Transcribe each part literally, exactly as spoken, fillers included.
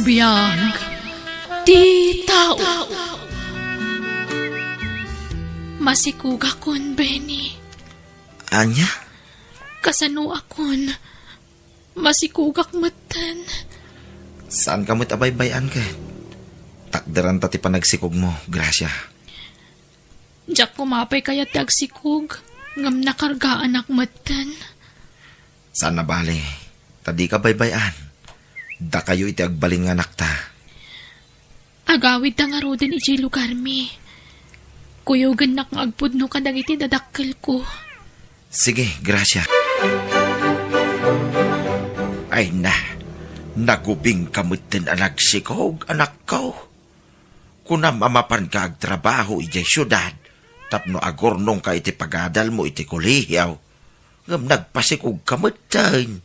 Biag ti tao. Masikugakon, Benny. Ania? Kasanoakon? Masikugak metten. Saanka met a baybay-an ket? Takderanta ti panagsikugmo, Gracia. Diak koma pay kayat ti agsikog, ngem nakargaanak metten. Saan a bale, ta dika baybay-an. Dakayo iti agbalin nga anakta. Agawidta ngaruden idiay lugarmi. Kuyogennak nga agpudno kadagiti dadakkelko. Sige, Gracia. Ay na, nagubingka metten a nagsikog, anakko. Kunam a mapanka agtrabaho idiay siudad tapno agurnongka iti pagadalmo iti kolehio, ngem nagpasikogka metten.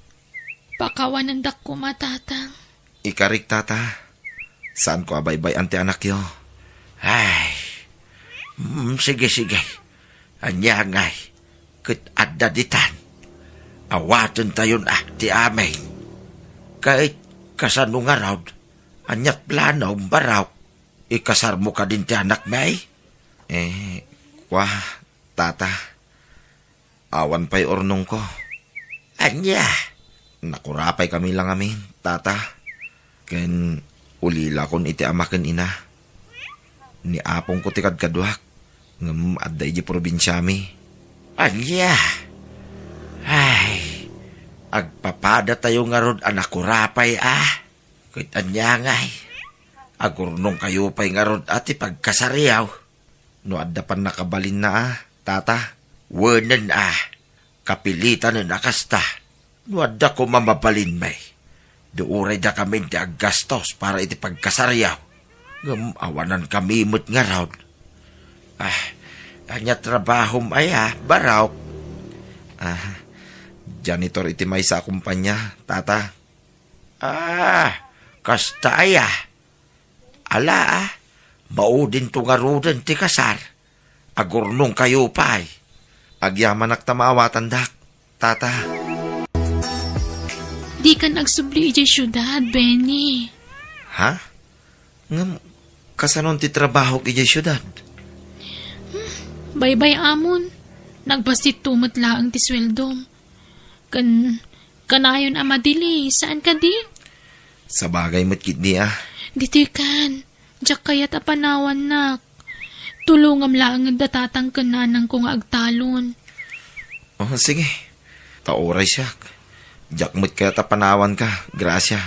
Pakawanendak koma, Tatang. Ikarik, Tata. Saanko a baybay-an ti anakyo. Ay, mm, sige, sige. Ania ngay, ket adda ditan. Awatentayon a ti amin. Ket kasano ngarud? Ania ti planom, Barok? Ikasarmo kadin ti anakmi? Eh, kua, Tata. Awan pay urnongko. Ania? Nakurapay kami la ngamin, Tata. Ken ulilakon iti ama ken ina. Ni apongko ti kadkaduak, ngem adda idiay probinsiami. Ania? Ay, agpapadatayo ngarud a nakurapay a. Ket ania ngay? Agurnongkayo pay ngarud a ti pagkasariyo. No adda pannakabalinna a, Tata? Wenen a, kapilitanen a kasta. No adda koma mabalinmi, di uray dakamin ti aggastos para iti pagkasariyo. Ngem awanankami met ngarud. Ah, ania trabahom aya, Barok? Ah, janitor iti maysa a kumpanya, Tata. Ah, kasta aya. Ala, ah, maudinto ngaruden ti kasar. Agurnongkayo pay. Agyamanak ta maawatandak, Tata. Dikan agsubli idiay siudad, Benny. Ha? Ngem, kasanon ti trabahok idiay siudad? Baybay-amon. Nagbastitto met laeng ti sueldom. Ken, kanayon a madili, saan kadi? Sabagay met ketdi a. Ditoy kan, diak kayat a panawannak. Tulongam laeng da tatang ken nanangko nga agtalon. Oh, sige. Ta uray siak. Diak met kayat a panawanka, Gracia.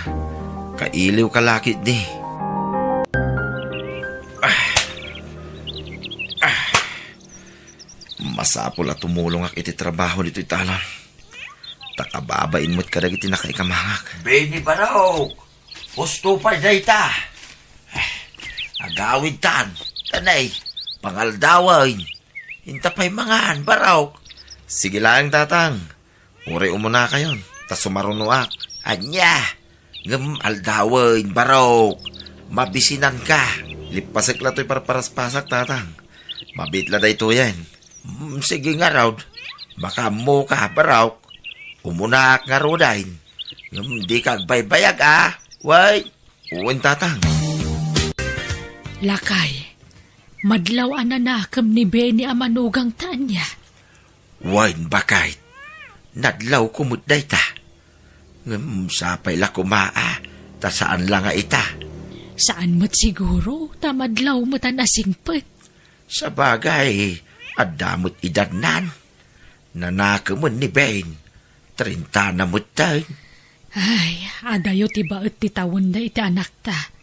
Kailiwka la ketdi. Ah. Ah. Masapul a tumulongak iti trabaho ditoy talon. Ta kababain met kadagiti nakaikamangak. Benny Barok! Husto pay dayta! Eh, agawidtan! Tanay, pangaldawen! Inta pay mangan, Barok! Sige laeng, Tatang. Uray umunakayon, ta sumarunoak. Ania? Ngem aldawen, Barok. Mabisinanka. Lippasek la toy parparaspasak, Tatang. Mabiit la daytoyen. Mm, sige ngarud. Makaammoka, Barok. Umunaak ngaruden. Ngem dika agbaybayag, a? Wen? Wen, Tatang. Lakay, madlaw a nanakem ni Benny a manugangta ania? Wen, baket. Nadlawko met dayta. Ngem sapay la koma a, ta saan la nga ita. Saan met siguro, ta madlaw met a nasingpet. Sabagay, adda met idannan. Nanakemen ni Ben. Trintana metten. Ay, adayo ti baet ti tawenda iti anakta.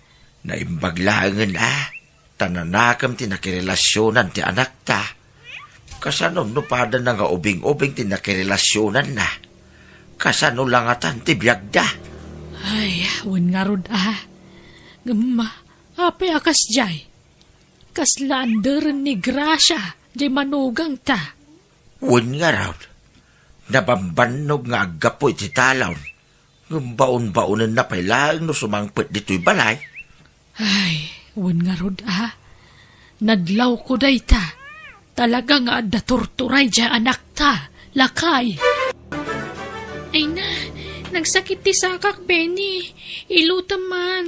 Naimbag laengen a, ta nanakem ti nakirelasionan ti anakta. Kasano no padana nga ubing-ubing ti nakirelasionanna? Kasano la ngatan ti biagda? Ay, wen ngarud a. Ngem, apay a kasdiay? Kasla anderen ni Gracia, diay manugangta. Wen ngarud, nabambannog nga aggapu iti talon, ngem baon-baonenna pay laeng no sumangpet ditoy balay. Ay, wen ngarud a. Nadlawko dayta. Talaga nga adda turturay diay anakta, lakay. Ay na, nagsakit ti sakak, Benny. Ilutem man.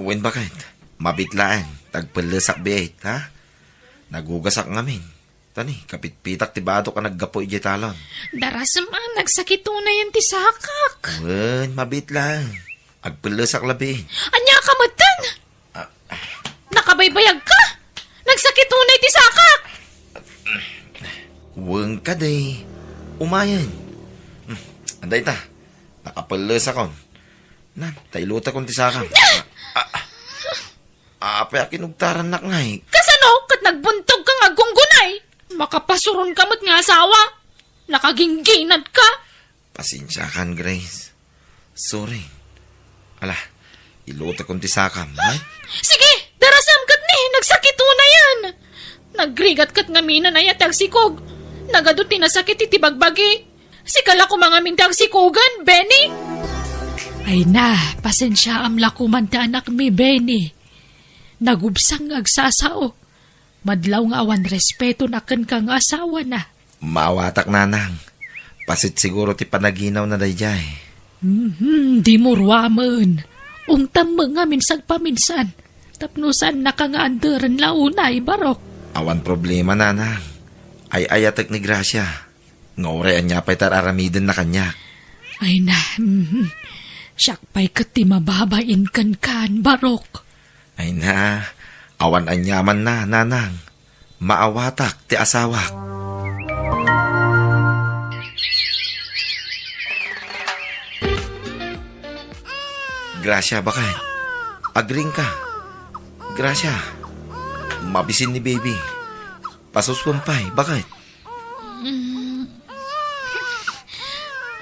Wen, baket. Mabiit laeng, ta agpellesak biit, ha? Nagugasak ngamin. Tani, kapitpitak ti badok a naggapu idiay talon. Darasem a, nagsakit unayen ti sakak. Wen, mabiit laeng. Agpellesak labiin. Ania ka metten? Ah, ah. Nakabaybayag ka? Nagsakit unay ti sakak. Wen kadi. Umayen. Hmm, anda ita? Nakapellesakon. Nan, ta ilutakon ti sakam. Ah, ah. Ah, apay a kinugtarannak ngay? Kasano ket nagbuntog ka nga aggunggunay? Makapasuron ka met nga asawa. Nakagingginat ka. Pasensiakan, Grace. Sorry. Ala, ilutakon ti sakam, ha? Sige, darasem ket ni, nagsakit unayen. Nagrigat ket ngamin a nayattag sikog. Nagadu ti nasakit iti bagbagi. Sika la koma ngamin ti agsikogen, Benny. Ay na, pasensiaam la koman ti anakmi, Benny. Nagubsang nga agsasao. Madlaw nga awan respeto na kenka nga asawana. Maawatak, nanang. Pasit siguro ti panaginawna daydiay. Mhm, dimo ruamen. Ungtam met ngamin sagpaminsan. Tapno saannaka nga anderen la unay, Barok. Awan problema, nanang. Ay-ayatek ni Gracia. Nga uray ania pay ti ar-aramidenna kaniak. Ay na, mhm. Siak pay ket ti mababain kenkan, Barok. Ay na, awan aniamanna, nanang. Maawatak ti asawak. Gracia, baket. Agring ka. Gracia. Mabisin ni baby. Pasuswem pay, baket. Mm.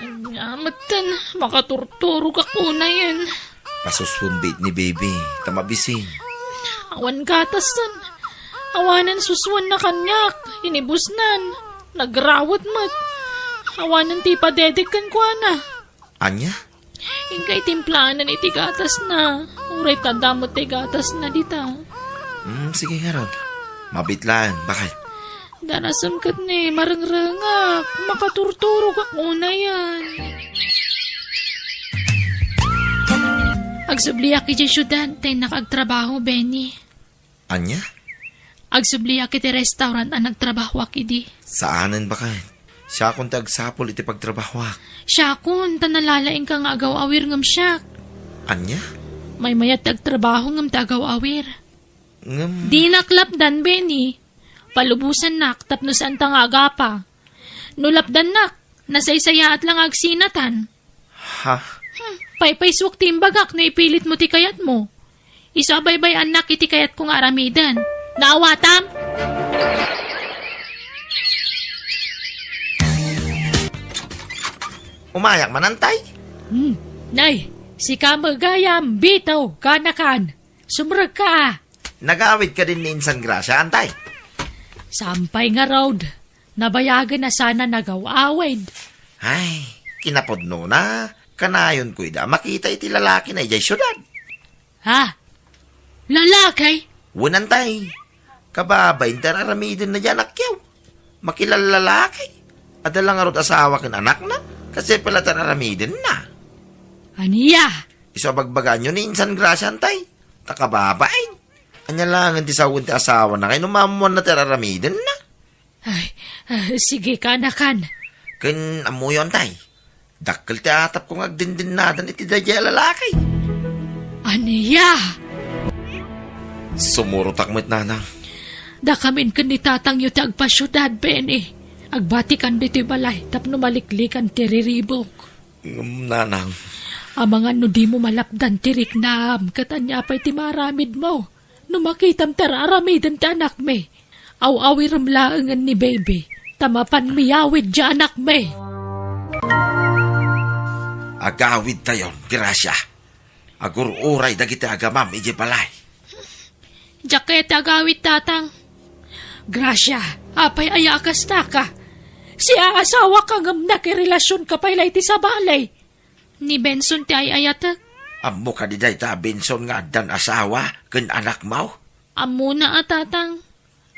Ania metten, makaturturogak unayen. Pasuswem biit ni baby, ta mabisin. Awan gatasen. Awanen suswenna kaniak, inibusnan. Nagrawet met. Awanen ti ipadedek kenkuana. Ania? Inka itimplanan iti gatasna. Uray ta adda met ti gatasna dita. Hmm, sige ngarud. Mabiit laeng, baket. Darasem ket ni, marengrengak. Makaturturogak unayen. Agsubliak idiay siudad ta innak agtrabaho, Benny. Ania? Agsubliak iti restaurant a nagtrabahoak idi. Saanen, baket. Siakon ti agsapul iti pagtrabahoak. Siakon, ta nalalaingka nga agaw-awir ngem siak. Ania? Maymayat ti agtrabaho ngem ti agaw-awir. Ngem dinak lapdan, Benny. Palubosannak tapno saanta nga agapa. No lapdannak, nasaysayaat la nga agsinatan. Ha? Hmm, paypaysuak ti imbagak no ipilitmo ti kayatmo. Isu a baybay-annak iti kayatko nga aramiden. Naawatam? Umayak man, antay? Hmm. Nay, sika met gayam, bitaw, kanakan. Sumrekka, a. Nagawid kadin ni Insan Gracia, antay? Saan pay ngarud. Nabayagen a sana nagaw-awid. Ay, kinapudnona, kanayonko ida a makita iti lalakina idiay siudad. Ha? Lalaki? Wen, antay. Kababain ti ar-aramidenna diay anakyo. Makilallalaki. Adda la ngarud asawa ken anakna. Kasdiay pay la ti ar-aramidenna. Ania? Isu a bagbagaenyo ni Insan Gracia, antay. Ta kababain. Ania laengen ti sawen ti asawana nga inumammuanna ti ar-aramidenna? Ay, ah, sige, kanakan. Ken ammoyo, antay. Dakkel ti atapko nga agdindinnadan iti daydiay a lalaki. Ania? Sumurotak met, nanang. Dakamin ken ni tatangyo ti agpasiudad, Benny. Agbatikan ditoy balay tapno maliklikan ti riribuk. Ngem, nanang. Amangan no dimo malapdan ti riknam, ket ania pay ti maaramidmo? No makitam ti ar-aramiden ti anakmi, aw-awirem laengen ni baby, ta mapan miyawid diay anakmi. Agawidtayon, Gracia. Agur-uray dagiti agamam idiay balay. Diak kayat ti agawid, tatang. Gracia, apay aya a kasta ka? Siaasawaka ngem nakirelasionka pay la iti sabali. Ni Benson ti ay-ayatek. Ammo kadi dayta a Benson nga addan asawa ken anakmo? Ammona a, tatang.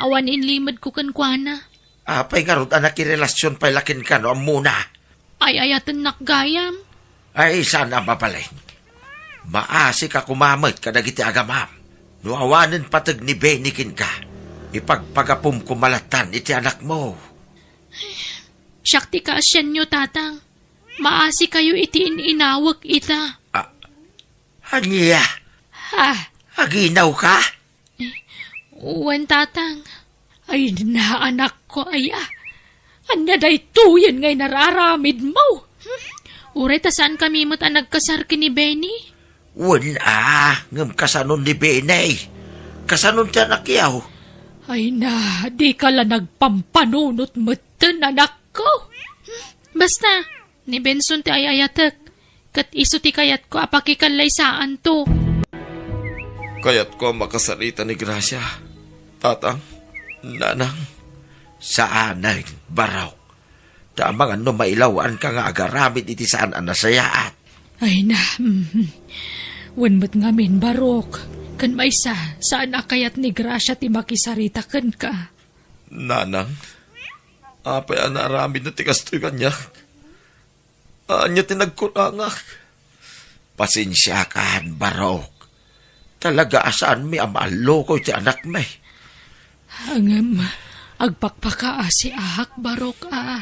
Awan inlimedko kenkuana. Apay ngarud a nakirelasion pay la kenka no ammona? Ay-ayatennak gayam. Ay, saan a mabalin. Maasika koma met kadagiti agamam. No awanen pateg ni Benny kenka, ipagpagapum koma lattan iti anakmo. Siak ti kaasianyo, Tatang. Maasikayo iti in-inawek ita. Ah, ania? Ha? Aginawka? Wen, Tatang. Ay na, anakko, aya. Ania daytoyen nga inararamidmo? Hmm? Uray ta saankami met a nagkasar ken ni Benny. Wen a, ngem kasanon ni Benny? Kasanon ti anakyo? Ay na, dika la nagpampanunot metten, anakko. Hmm? Basta, ni Benson ti ay-ayatek, ket isu ti kayatko a pakikallaysaanto. Kayatko a makasarita ni Gracia. Tatang, nanang. Saanen, Barok. Ta amangan no mailawanka nga agaramid iti saan a nasayaat. Ay na, mhm. Wen met ngamin, Barok. Ken maysa, saan a kayat ni Gracia ti makisarita kenka. Nanang, apay a naaramidna ti kastoy kaniak? Ania ti nagkurangak? Pasensiakan, Barok. Talaga a saanmi a maalluko iti anakmi. Ngem, agpakpakaasiak, Barok, a.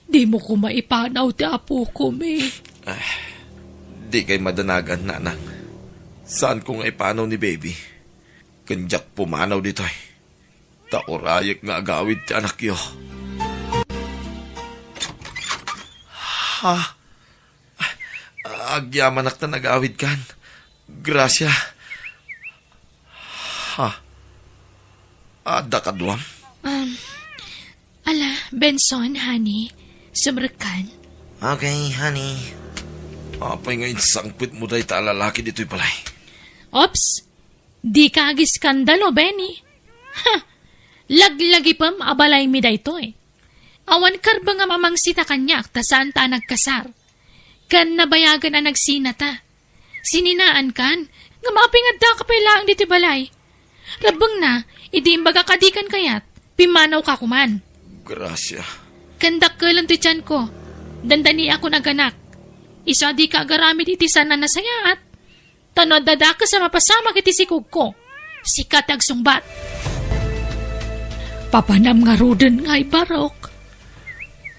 Dimo koma ipanaw ti apokomi. Ah, dikay madanagan, nanang. Saanko nga ipanaw ni Baby. Ken diak pumanaw ditoy. Ta urayek nga agawid ti anakyo. Ha? Agyamanak ta nagawidkan. Gracia. Ha? Adda kaduam? Um, ala, Benson, honey. Sumrekkan. Okay, honey. Apay nga insangpetmo dayta a lalaki ditoy balay? Oops! Dika agiskandalo, Benny. Ha! Laglagipem a balaymi daytoy. Awan karbeng a mamangsita kaniak ta saanta a nagkasar. Ken nabayagen a nagsinata. Sininaankan, ngem apay nga addaka pay laeng ditoy balay? Rebbengna, idi imbagak a dikan kayat, pimmanawka koman. Gracia. Ken dakkelem ti tianko. Dandaniakon aganak. Isu a dika agaramid iti saan a nasayaat. Ta no adda dakes a mapasamak iti sikogko, sika ti agsungbat. Papanam ngaruden ngay, Barok.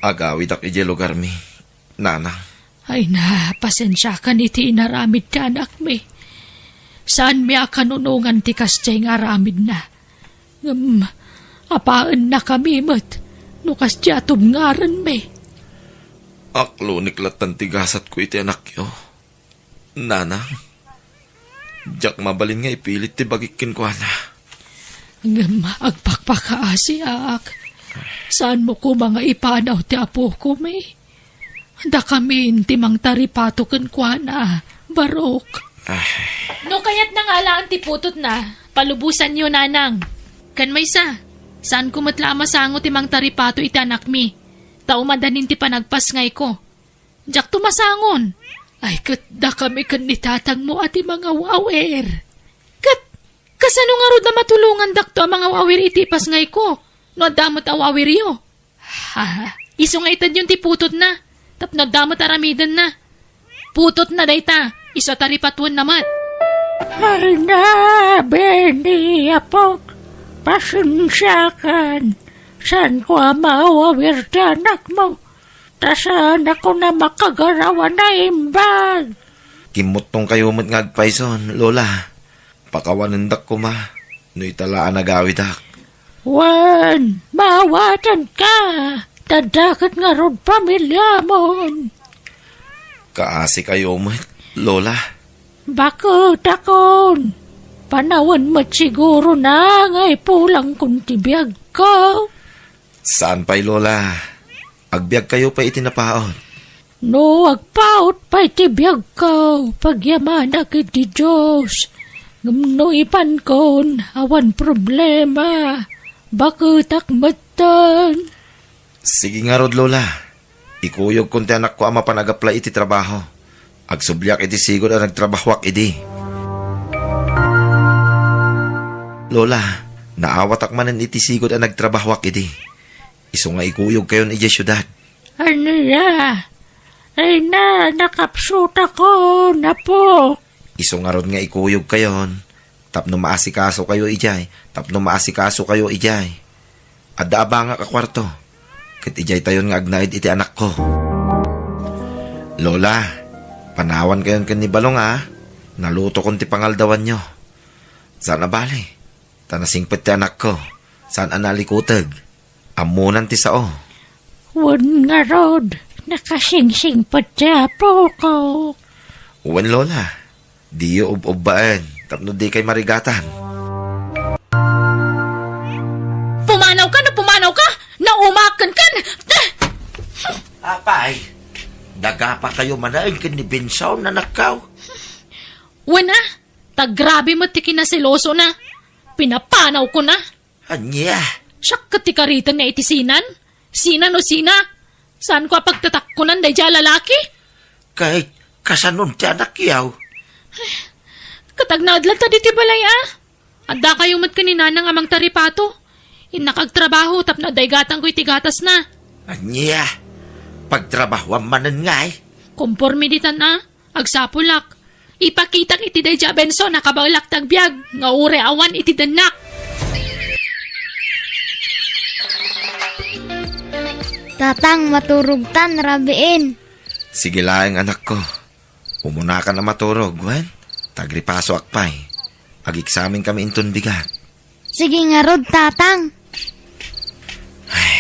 Agawidak idiay lugarmi, nanang. Ay na, pasensiakan iti inaramid ti anakmi. Saanmi a kanunongan ti kasdiay nga aramidna. Ngem, apaennakami met no kasdiay a tubngarenmi. Aklonek lattan ti gasatko iti anakyo. Nanang, diak mabalin nga ipilit ti bagik kenkuana. Ngem agpakpakaasiak. Saanmo koma nga ipanaw ti apokomi? Dakamin ti mangtaripato kenkuana, Barok. Ay. No kayatna nga alaen ti putotna, palubosanyo, nanang. Ken maysa, saanko met la a masango ti mangtaripato iti anakmi, ta umadanin ti panagpasngayko. Diakto masangon. Ay, ket dakami ken ni tatangmo a ti mangaw-awir. Ket kasano ngarud a matulongandakto a mangaw-awir iti ipasngayko no adda met aw-awiryo? Ha, isu nga itedyon ti putotna tapno adda met aramidenna. Putotna dayta, isu a taripatoenna met. Ay na, Benny, apok, pasensiakan. Saanko a maaw-awir ti anakmo. Ta saanakon a makagaraw a naimbag. Kimmuttongkayo met nga agpayson, Lola. Pakawanendak koma no ita la a nagawidak. Wen, maawatanka, ta adda ket ngarud pamiliamon. Kaasikayo met, Lola. Baketakon, panawen met sigurona nga ipulangkon ti biagko. Saan pay, Lola. Agbiagkayo pay iti napaut. No agpaut pay ti biagko, pagyamanak iti Dios. Ngem no ipankon, awan problema. Baketak metten. Sige ngarud, Lola. Ikuyogkon ti anakko a mapan ag-apply iti trabaho. Agsubliak iti sigud a nagtrabahoak idi. Lola, naawatak manen iti sigud a nagtrabahoak idi. Isu nga ikuyogkayon idiay siudad. Ania? Ay na, nakapsutakon, apok. Isu ngarud nga ikuyogkayon, tapno maasikasokayo idiay, tapno maasikasokayo idiay. Adda abangak a kuarto, ket idiaytayon nga agnaed iti anakko. Lola, panawankayon ken ni Balong a, nalutokon ti pangaldawanyo. Saan a bali, ta nasingpet ti anakko, saan a nalikuteg. Ammonan ti sao. Wen ngarud, nakasingsingpet ti apoko. Wen, Lola. Diyo ub-ubbaen, tapno dikay marigatan. Pumanawka no pumanawka! Naumaak kenka! Apay, nagapakayo manen ken ni Benson, anakko. Wen a, ta grabe met ti kinaselosona. Pinapanawkona. Ania? Siak ket ti karitenna iti sinan? Sina no sina? Saanko a pagtatakkonan daydiay a lalaki? Ket kasanon ti anakyaw? Ket agnaed latta ditoy balay a. Addakayo met ken ni Nanang a mangtaripato. Innak agtrabaho tapno adda igatangko iti gatasna. Ania? Pagtrabahoam manen ngay? Komporme ditan a. Agsapulak. Ipakitak iti daydiay a Benson a kabaelak ti agbiag nga uray awan iti dennak. Tatang, maturogtan, rabiin. Sige laeng, anakko. Umunakan a maturog, wen? Ta agripasoak pay. Agiksamenkami inton bigat. Sige ngarud, Tatang. Ay,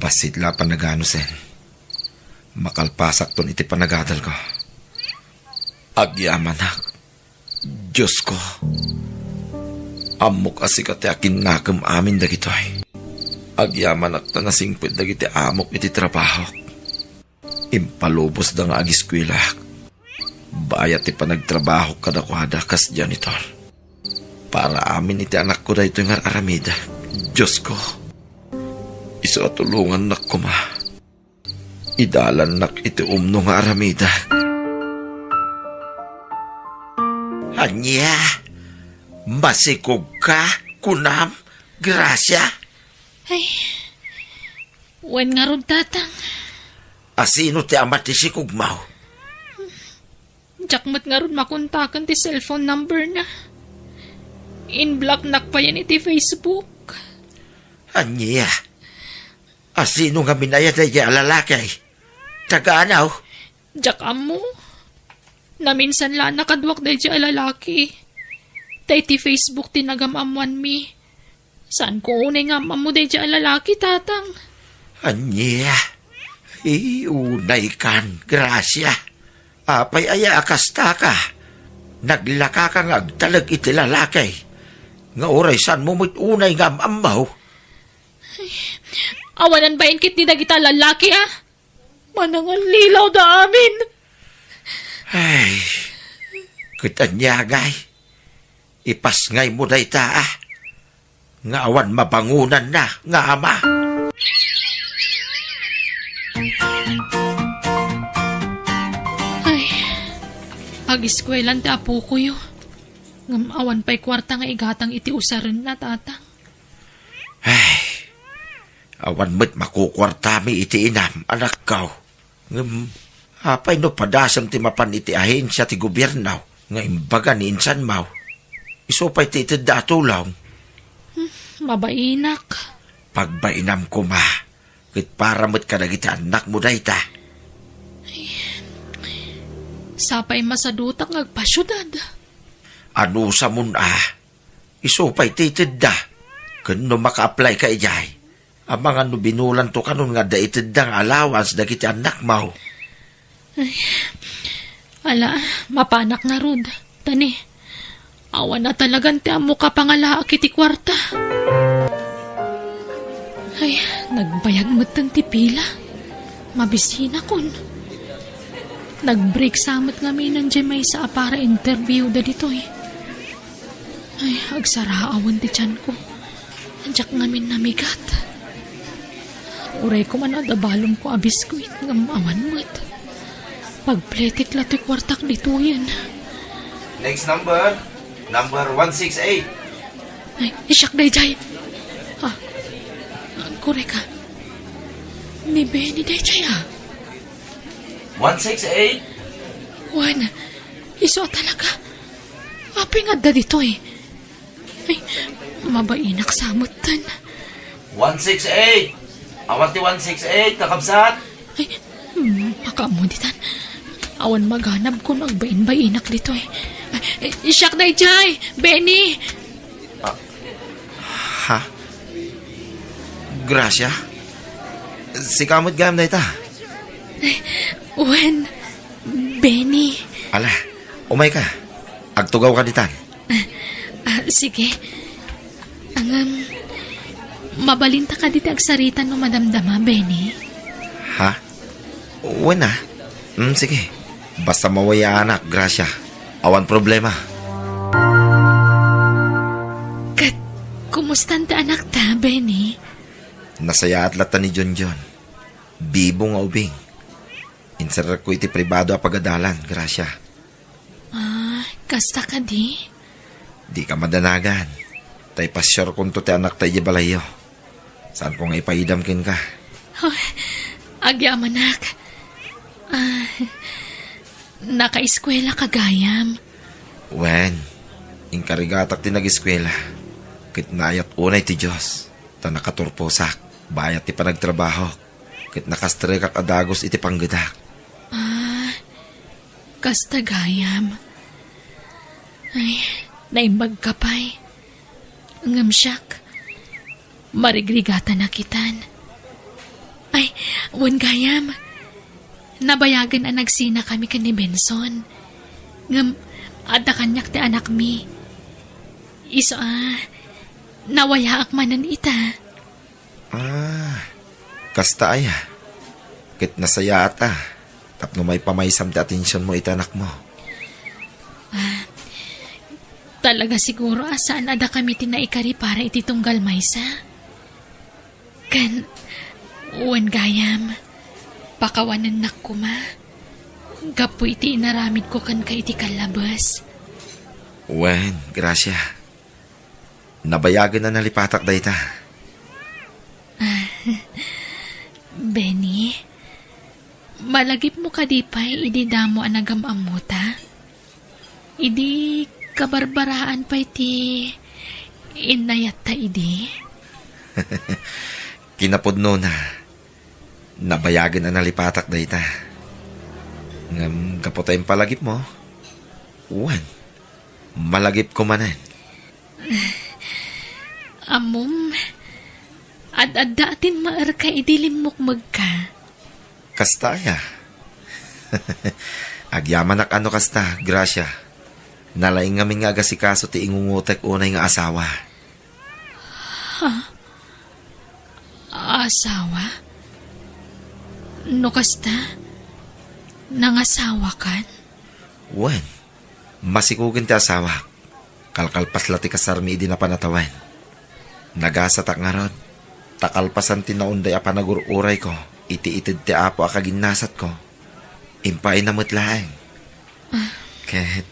bassit la panaganusen. Makalpasakton iti panagadalko. Agyamanak, Diosko. Ammok a sika ti akinnakem amin dagitoy. Agyamanak ta nasingpet dagiti amok iti trabahok. Impalubosda nga agiskuelak. Bayat ti panagtrabahok kadakuada kas janitor. Para amin iti anakko daytoy nga ar-aramidek. Diosko, isu a tulongannak koma. Idalannak iti umno nga aramidek. Ania? Masikogka, kunam, Gracia? Ay, wen ngarud, Tatang. A sino ti ama ti sikogmo? Diak met ngarud makontaken ti cellphone number na. In-blocknak payen iti Facebook. Ania? A sino ngamin aya daydiay a lalaki? Taga ania? Diak ammo. Naminsan la a nakaduak daydiay a lalaki. Ta iti Facebook ti nagam-ammoanmi. Saanko unay nga am-ammo daydiay a lalaki, Tatang. Ania? Ay, unaykan, Gracia. Apay aya a kastaka? Naglakaka nga agtalek iti lalaki. Nga uray saanmo met unay nga am-ammo? Awanan bain ketdi dagita a lalaki, a. Manangallilaw da amin. Ay, ket ania ngay? Ipasngaymo dayta, a, nga awan mabangonanna nga ama. Ay, agiskuelan ti apokoyo. Ngem awan pay kuarta nga igatang iti usarenna, Tatang. Ay, awan met makukuartami iti inam, anakko. Ngem, apay no padasem ti mapan iti ahensia ti gobierno nga imbaga ni insanmo? Isu pay ti itedda a tulong. Hmm, mabainak. Pagbainam koma, ket para met kadagiti annakmo dayta. Sapay masadutak nga agpasiudad. Anusamon a, isu pay ti itedda. Ken no maka-apply ka idiay, amangan no binulanto kanon nga adda itedda nga allowance dagiti annakmo. Ay, ala, mapanak ngarud. Tani, awan a talagan ti ammok a pangalaak iti kuarta. Ay, nagbayag metten ti pila. Mabisinakon. Nag-break sa met ngamin diay maysa a para interview dagitoy. Ay, agsaraawen ti tianko. Diak ngamin namigat. Uray koma no adda balonko a biskuit ngem awan met. Pagpletek la toy kuartak ditoyen. Next number, number one six eight. Ay, siak daydiay. Ah, agkurek a. Ni Benny daydiay a. One six eight. Wen, Isu a talaga. Apay nga adda ditoy? Ay, mabainak sa metten. One six eight! Awan ti one six eight, kakabsat? Ay, hmm, makaammo ditan. Awan maganab kun agbain-bainak ditoy. Ay, eh, siak daydiay, Benny! Ah, ha? Gracia? Sika met gayam dayta? Ay, wen, Benny. Ala, umayka. Agtugawka ditan. Ah, ah, sige. Ngem, mabalinta kadi ti agsarita no madamdama, Benny? Ha? Wen a. Mm, sige. Basta mawayaanak, Gracia. Awan problema. Ket, kumustan ti anakta, Benny? Nasayaat latta ni Junjun. Bibo nga ubing. Inserrekko iti pribado a pagadalan, Gracia. Ah, kasta kadi? Dika madanagan. Ta ipasiarkonto ti anakta idiay balayyo. Saanko nga ipaidam kenka. Oh, agyamanak. Ah, nakaeskuelaka gayam? Wen, inkarigatak ti nageskuela. Ket naayat unay ti Dios, ta nakaturposak bayat ti panagtrabahok. Ket nakastrekak a dagus iti panggedak. Ah, kasta gayam. Ay, naimbagka pay. Ngem siak, marigrigatanak itan. Ay, wen gayam. Nabayagen a nagsinakami ken ni Benson. Ngem, adda kaniak ti anakmi. Isu a, nawayaak manen ita. Ah, kasta aya. Ket nasayaat a, tapno maipamaysam ti atensionmo iti anakmo. Ah, talaga siguro a saan a dakami ti naikari para iti tunggal maysa. Ken, wen gayam, pakawanennak koma, gapu iti inaramidko kenka iti kallabes. Wen, Gracia. Nabayagen a nalipatak dayta. Benny, malagipmo kadi pay idi damo a nagam-ammota? Idi kabarbaraan pay ti innayatta idi? Kinapudnona, nabayagen a nalipatak dayta. Ngem gapu ta impalagipmo, wen, malagipko manen. Ammom, ad-adda a timmaerka idi limmukmegka. Kasta aya? Agyamanak a no kasta, Gracia. Nalaing ngamin nga agasikaso ti ingungotek unay nga asawa. Ha? Asawa? No kasta, nangasawakan? Wen, masikogen ti asawak. Kalkalpas la ti kasarmi idi napan a tawen. Nagasatak ngarud, ta kalpasan ti naunday a panagur-urayko iti ited ti Apo a kaginnasatko, impaayna met laeng. Ket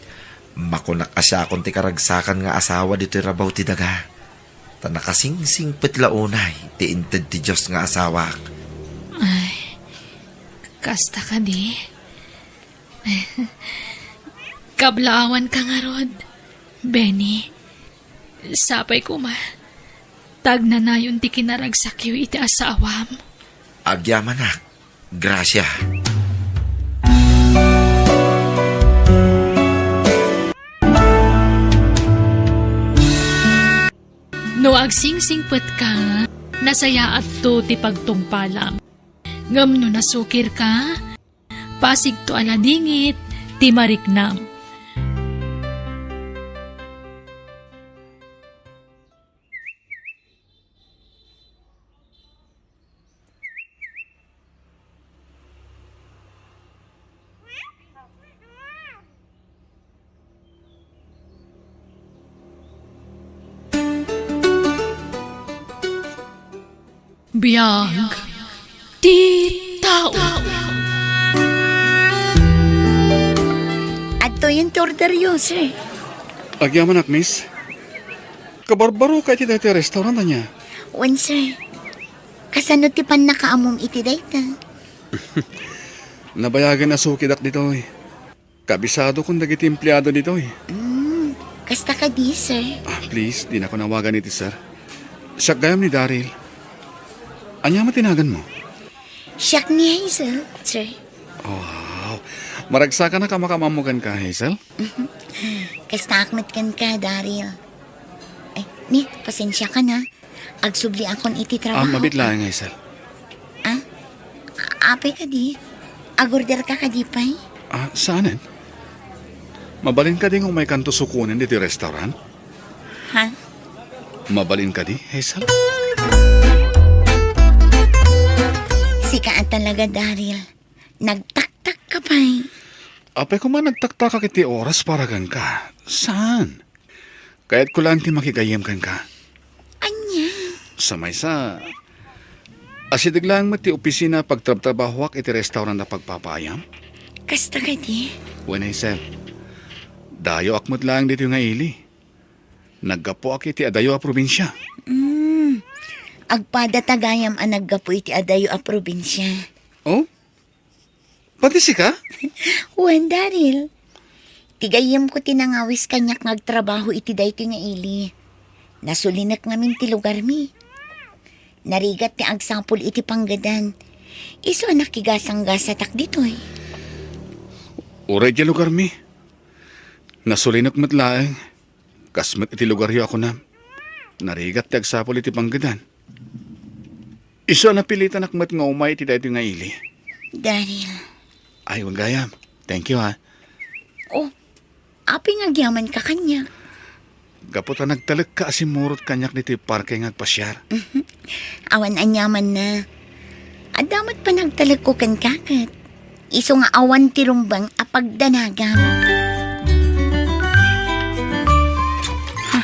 makunak a siakon ti karagsakan nga asawa ditoy rabaw ti daga, ta nakasingsingpet la unay ti inted ti Dios nga asawak. Ay, kasta kadi? Kablaawanka ngarud, Benny. Sapay koma, ta agnanayon ti kinaragsakyo iti asawam. Agyamanak, Gracia. No agsingsingpetka, nasayaatto ti pagtungpalam. Ngem no nasukirka, pasigto a ladingit ti mariknam. Biag ti tao. Adtoyen ti orderyo, sir. Agyamanak, miss. Kabarbaroka iti daytoy restaurant, ania? Wen, sir. Kasano ti pannakaammom iti dayta? Nabayagen a sukidak ditoy. Abisadokon dagiti empleado ditoy. Mm, kasta kadi, sir? Ah, please, dinakon awagan iti sir. Siak gayam ni Daryl. Ania met ti naganmo? Siak ni Hazel, sir. Wow. Maragsakanak a makaammo kenka, Hazel? Kastaak met kenka, Daryl. Ay, ni, pasensiakan a. Agsubliakon iti trabaho. Ah, mabiit laeng, Hazel. Ah? Apay kadi? Agorderka kadi pay? Ah, saanen. Mabalin kadi nga umaykanto sukonen ditoy restaurant? Ha? Mabalin kadi, Hazel? Sika a talaga, Daryl. Nagtaktak ka pay. Apay koma nagtaktakak iti oras para kenka. Saan? Kayatko laeng ti makigayyem kenka. Ania? Sa maysa, asideg laeng met ti opisina a pagtrabtrabahoak iti restaurant a pagpapaayam. Kasta kadi? Wen, Hazel. Dayoak met laeng ditoy nga ili. Naggapuak iti adayo a probinsia. Mm. Agpadata gayam a naggapu iti adayo a probinsia. Oh? Pati sika? Wen, Daryl. Ti gayyemko ti nangawis kaniak nga agtrabaho iti daytoy nga ili. Nasulinek ngamin ti lugarmi. Narigat ti agsapul iti panggedan. Isu a nakigasanggasatak ditoy. Uray ti lugarmi. Nasulinek met laeng. Kas met iti lugaryo a kunam. Narigat ti agsapul iti panggedan. Isu a napilitanak met nga umay iti daytoy nga ili. Daryl. Ay, wen gayam. Thank you, ha. Oh, apay nga agyamanka kaniak? Gapu ta nagtalekka a simmurot kaniak ditoy parke nga agpasiar. Mhm. Awan aniamanna. Adda met panagtalekko kenka ket. Isu nga awan ti rumbeng a pagdanagam. Ha?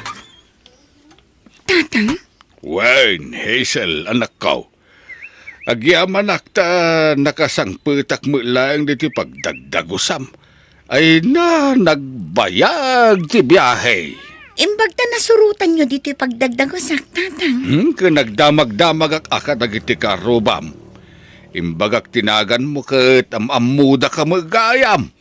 Tatang? Wen, Hazel, anakko. Agyamanak ta nakasangpetak met laeng ditoy pagdagdagusam. Ay na, nagbayag ti biahe. Imbag ta nasurotanyo ditoy pagdagdagusak, Tatang. Hmm, ken nagdamagdamagak a kadagiti karrubam. Imbagak ti naganmo ket am-ammodaka met gayam.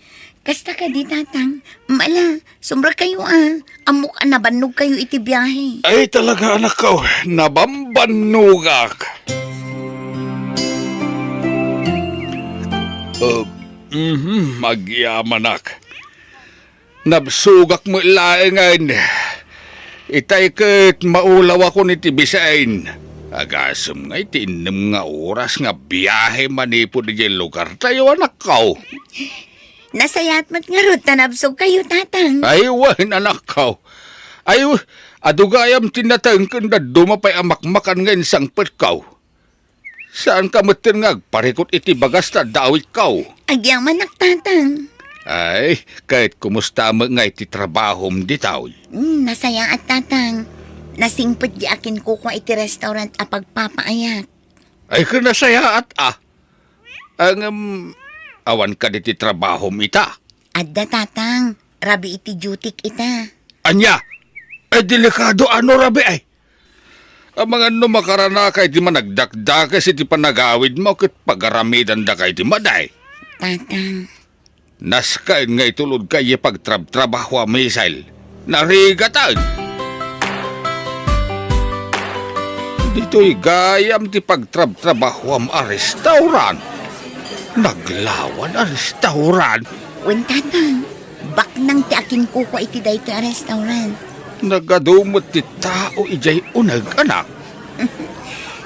Kasta kadi, Tatang? Mala, sumrekkayo a. Ammok a nabannogkayo iti biahe. Ay, talaga, anakko, nabambannogak. Uh, mhm, magyamanak. Nabsogak met laengen. Itay ket maulawakon iti bisin. Agasem nga iti innem nga oras nga biahe manipud idiay lugartayo, anakko. Nasayaat met ngarud ta nabsogkayo, Tatang. Ay, wen, anakko. Ay, adu gayam ti nateng ken dadduma pay a makmakan nga insangpetko. Saanka metten nga agparikut iti bagas ta adda awitko? Agyamanak, Tatang. Ay, ket kumusta met ngay ti trabahom ditoy? Hmm, nasayaat, Tatang. Nasingpet di akinkukua iti restaurant a pagpapaayat. Ay, ket nasayaat, a. Ngem, awan kadi ti trabahom ita? Adda, Tatang. Rabii ti dutyk ita. Ania? Ay, delikado a no rabii, ay. Amangan no makaranaka iti managdakdakes iti panagawidmo ket pagaramidandaka iti madi. Tatang. Nasken nga itulodka idiay pagtrabtrabahoam, Hazel. Narigaten! Ditoy gayam ti pagtrabtrabahoam a restaurant. Naglawan a restaurant. Wen, Tatang, baknang ti akinkukua iti daytoy a restaurant. Nagadu met ti tao idiay uneg, anak.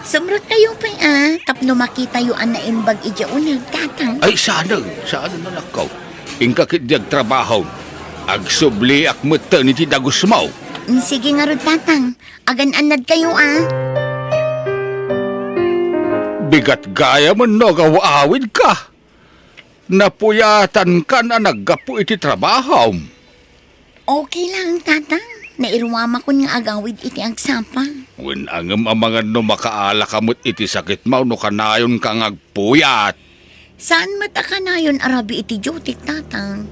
Sumrekkayo pay a, tapno makitayo a naimbag idiay uneg, Tatang. Ay, saanen, saanen, anakko. Inka ketdi agtrabaho. Agsubliak metten iti dagusmo. Mm, sige ngarud, Tatang. Agan-annadkayo a. Bigat gayam no agaw-awidka. Napuyatankan a naggapu iti trabahom. Okay lang, Tatang. Nairuamakon nga agawid iti agsapa. Wen, ngem amangan no makaalaka met iti sakitmo no kanayonka nga agpuyat. Saan met a kanayon a rabii iti dutyk, Tatang?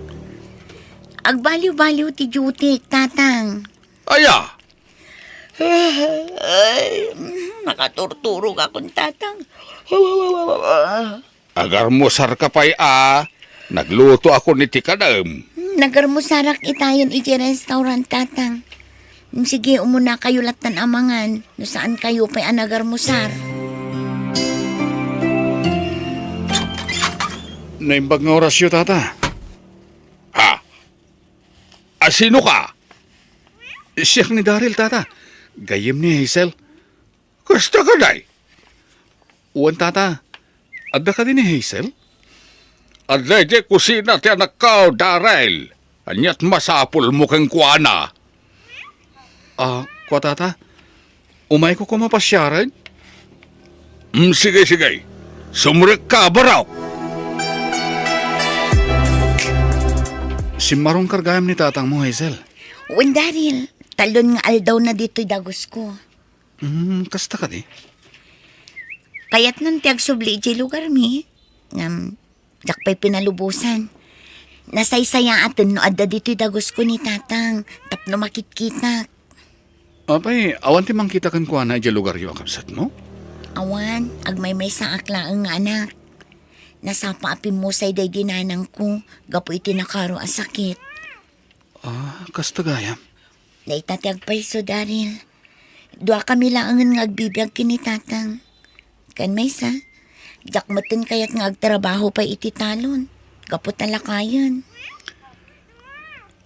Agbaliw-baliw ti dutyk, Tatang. Aya? Ay, nakaturturogakon, Tatang. Agarmusarka pay a, Naglutoakon iti kanaem. Hmm, nagarmusarak itayon iti restaurant, Tatang. Hmm, sige, umunakayo lattan a mangan, no saankayo pay a nagarmusar. Naimbag nga orasyo, Tata. Ha? Asino ka? Siak ni Daryl, Tata. Gayyem ni Hazel. Kasta kadi? Wen, Tata. Adda kadi ni Hazel? Adda idiay kusina ti anakko, Daryl. Ania't masapulmo kenkuana? Ah, kua, Tata. Umayko koma pasiaren? Mm, sige, sige. Sumrekka, barok! Simmarongkar gayam ni tatangmo, Hazel. Wen, Daryl, talon nga aldawna ditoy dagusko. Hmm, kasta kadi? Kayatnan ti agsubli idiay lugarmi. Ngem, diak pay pinalubosan. Nasaysayaaten no adda ditoy dagusko ni Tatang tapno makitkitak. Apay, awan ti mangkita kenkuana idiay lugaryo a kabsatmo? Awan, agmaymaysaak laeng nga anak. Nasapa a pimmusay daydi nanangko gapu iti nakaro a sakit. Ah, kasta gayam. Dayta ti agpayso, Daryl. Duakami laengen nga agbibiag ken ni Tatang. Ken maysa, diak metten kayat nga agtrabaho pay iti talon, gapu ta lakayen.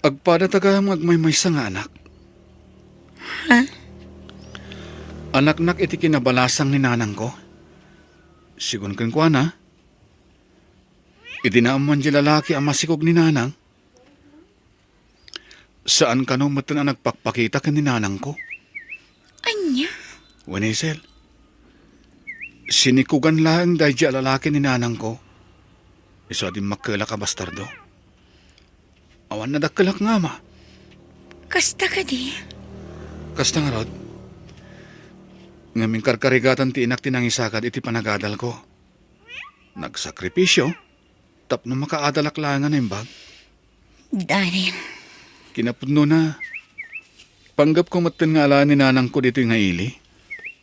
Agpadata gayam nga agmaymaysa nga anak. Ha? Anaknak iti kinabalasang ni nanangko. Sigun kenkuana, idi naammoan diay lalaki a masikog ni nanang, saan kano metten a nagpakpakita ken ni nanangko. Ania? Wen, Hazel, sinikogan laeng daydi a lalaki ni nanangko. Isu a dimmakkelak a bastardo. Awan nadakkelak nga ama. Kasta kadi? Kasta ngarud. Ngem inkarkarigatan ti inak ti nangisagad iti panagadalko. Nagsakripisio tapno makaadalak laeng a naimbag. Daryl. Kinapudnona, panggepko metten nga alaen ni nanangko ditoy nga ili,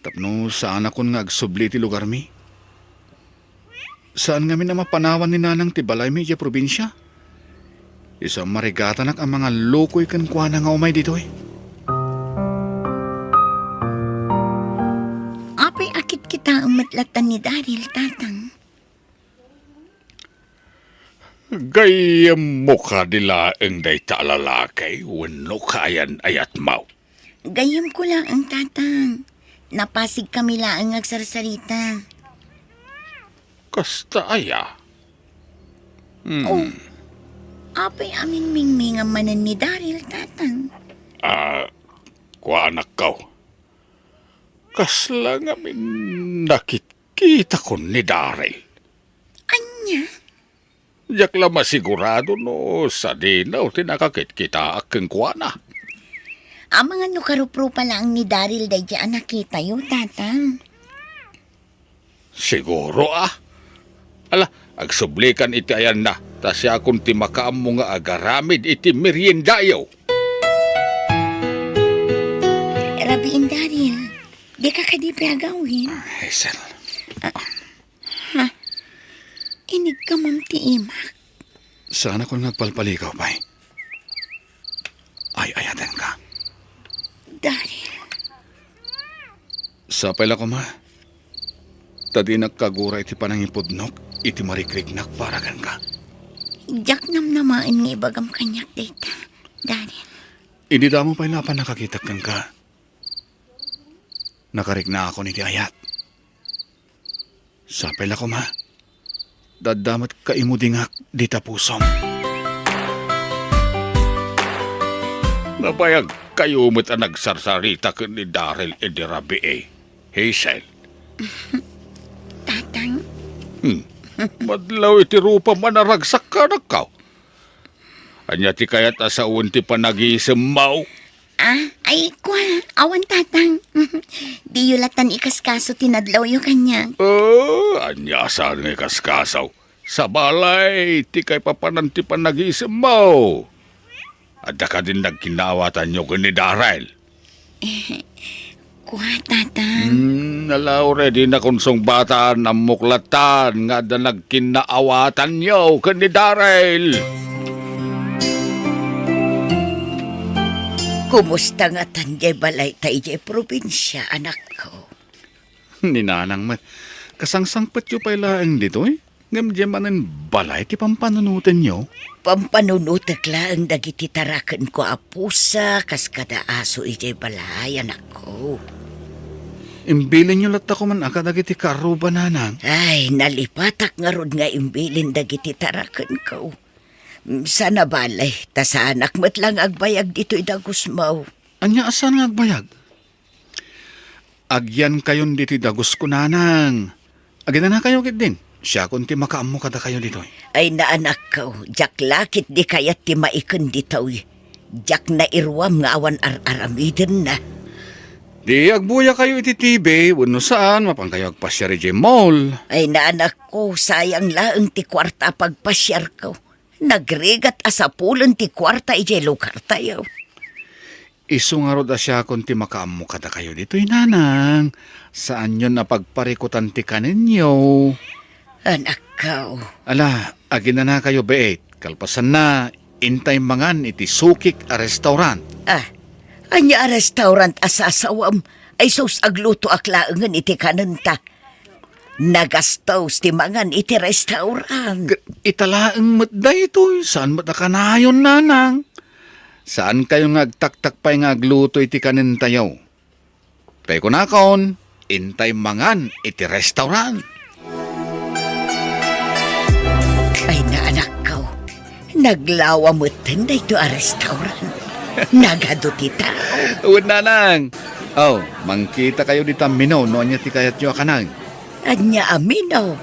tapno saanakon nga agsubli iti lugarmi. Saan ngamin a mapanawan ni nanang ti balaymi idiay probinsia. Isu a marigatanak a mangallukoy kenkuana nga umay ditoy. Apay a kitkitaem met latta ni Daryl, Tatang? Gayyemmo kadi laeng dayta a lalaki wenno kayan-ayatmo? Gayyemko laeng, Tatang. Napasigkami laeng nga agsarsarita. Kasta aya? Hmm. Oh, apay a mingmingmingam manen ni Daryl, Tatang? Ah, kua, anakko. Kasla ngamin nakitkitakon ni Daryl. Ania? Diak la masigurado no sadino ti nakakitkitaak kenkuana. Amangan no karuprupa laeng ni Daryl daydi a nakitayo, Tatang. Siguro, ah. Ala, agsublikan iti ayanna, ta siakon ti makaammo nga agaramid iti meriendayo. Rabiin, Daryl. Dika kadi pay agawid? Ah, Hazel. Ah, ha? Inigkamam ti imak. Saanakon nga agpalpalikaw pay. Ay-ayatenka. Daryl. Sapay la koma, ta dinak kagura iti panangipudnok iti marikriknak para kenka. Diak namnamaen nga ibagam kaniak dayta, Daryl. Idi damo pay la a pannakakitak kenka, nakariknaakon iti ayat. Sapay la koma, adda met kaimudingak dita pusom. Nabayagkayo met a nagsarsarita ken ni Daryl idi rabii, Hazel. Tatang? Hmm. Madlaw iti rupam a naragsak, anakko. Ania ti kayat a sawen ti panagisemmo? Ah, ay, kua, awan, Tatang. Diyo latan ikaskaso ti nadlawyo kaniak. Oh, ania saan nga ikaskaso? Sabali ti kaipapanan ti panagisemmo. Adda kadin nagkinaawatanyo ken ni Daryl? Kua, Tata. Hmm, ala, already nakunsong batan, ammok latan nga adda nagkinnaawatanyo ken ni Daryl. Kumusta ngatan diay balayta idiay probinsia, anakko? Ni Nanang met, kasangsangpetyo pay laeng ditoy? Ngem diay manen balay ti pampanunotenyo? Pampanunotek laeng dagiti tarakenko a pusa kas kada aso idiay balay, anakko. Imbilinyo latta koman a kadagiti kaarruba, Nanang? Ay, nalipatak ngarud nga imbilin dagiti tarakenko. Saan a bale, ta saanak met la nga agbayag ditoy dagusmo. Ania a saan nga agbayag? Agyankayon ditoy dagusko, Nanang. Aginanakayo ketdin. Siakon ti makaammo kadakayo ditoy. Ay, naanakko, diak la ketdi kayat ti maiken ditoy. Diak nairuam nga awan ar-aramidenna. Di agbuyakayo iti T V, wenno saan, mapankayo agpasiar idiay mall. Ay, naanakko, sayang laeng ti kuarta a pagpasiarko. Nagrigat a sapulen ti kuarta idiay lugartayo. Isu ngarud a siakon ti makaammo kadakayo ditoy, Nanang. Saanyon a pagparikutan ti kanenyo. Anakko. Ala, aginanakayo, beet. Kalpasanna, intay mangan iti sukik a restaurant. Ah, ania a restaurant a sasawam? Ay sus, aglutoak laengen iti kanenta. Nagastos ti mangan iti restaurant. Ket ita laeng met daytoy, saan met a kanayon, Nanang. Saankayo nga agtaktak pay nga agluto iti kanentayo. Tay kunakon, intay mangan iti restaurant. Ay, naanakko. Naglawa metten daytoy a restaurant. Nagadu ti tao. Wen, Nanang. Oh, mangkitakayo dita menu no ania ti kayatyo a kanen. Ania a menu?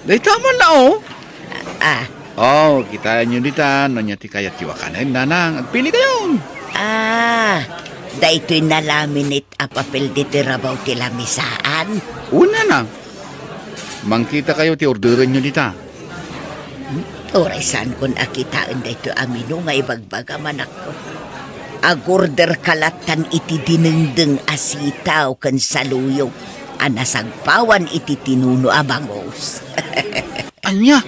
Dayta man la, oh. Ah. Oh, kitaenyo dita no ania ti kayatyo a kanen, Nanang. Agpilikayon. Ah, daytoy nalaminate a papel ditoy rabaw ti lamisaan. Wen, Nanang. Mangkitakayo ti orderenyo dita. Uray saankon a kitaen daytoy a menu nga ibagbagam, anakko. Agorderka lattan iti dinengdeng a sitaw ken saluyot a nasagpawan iti tinuno a bangus. Ania?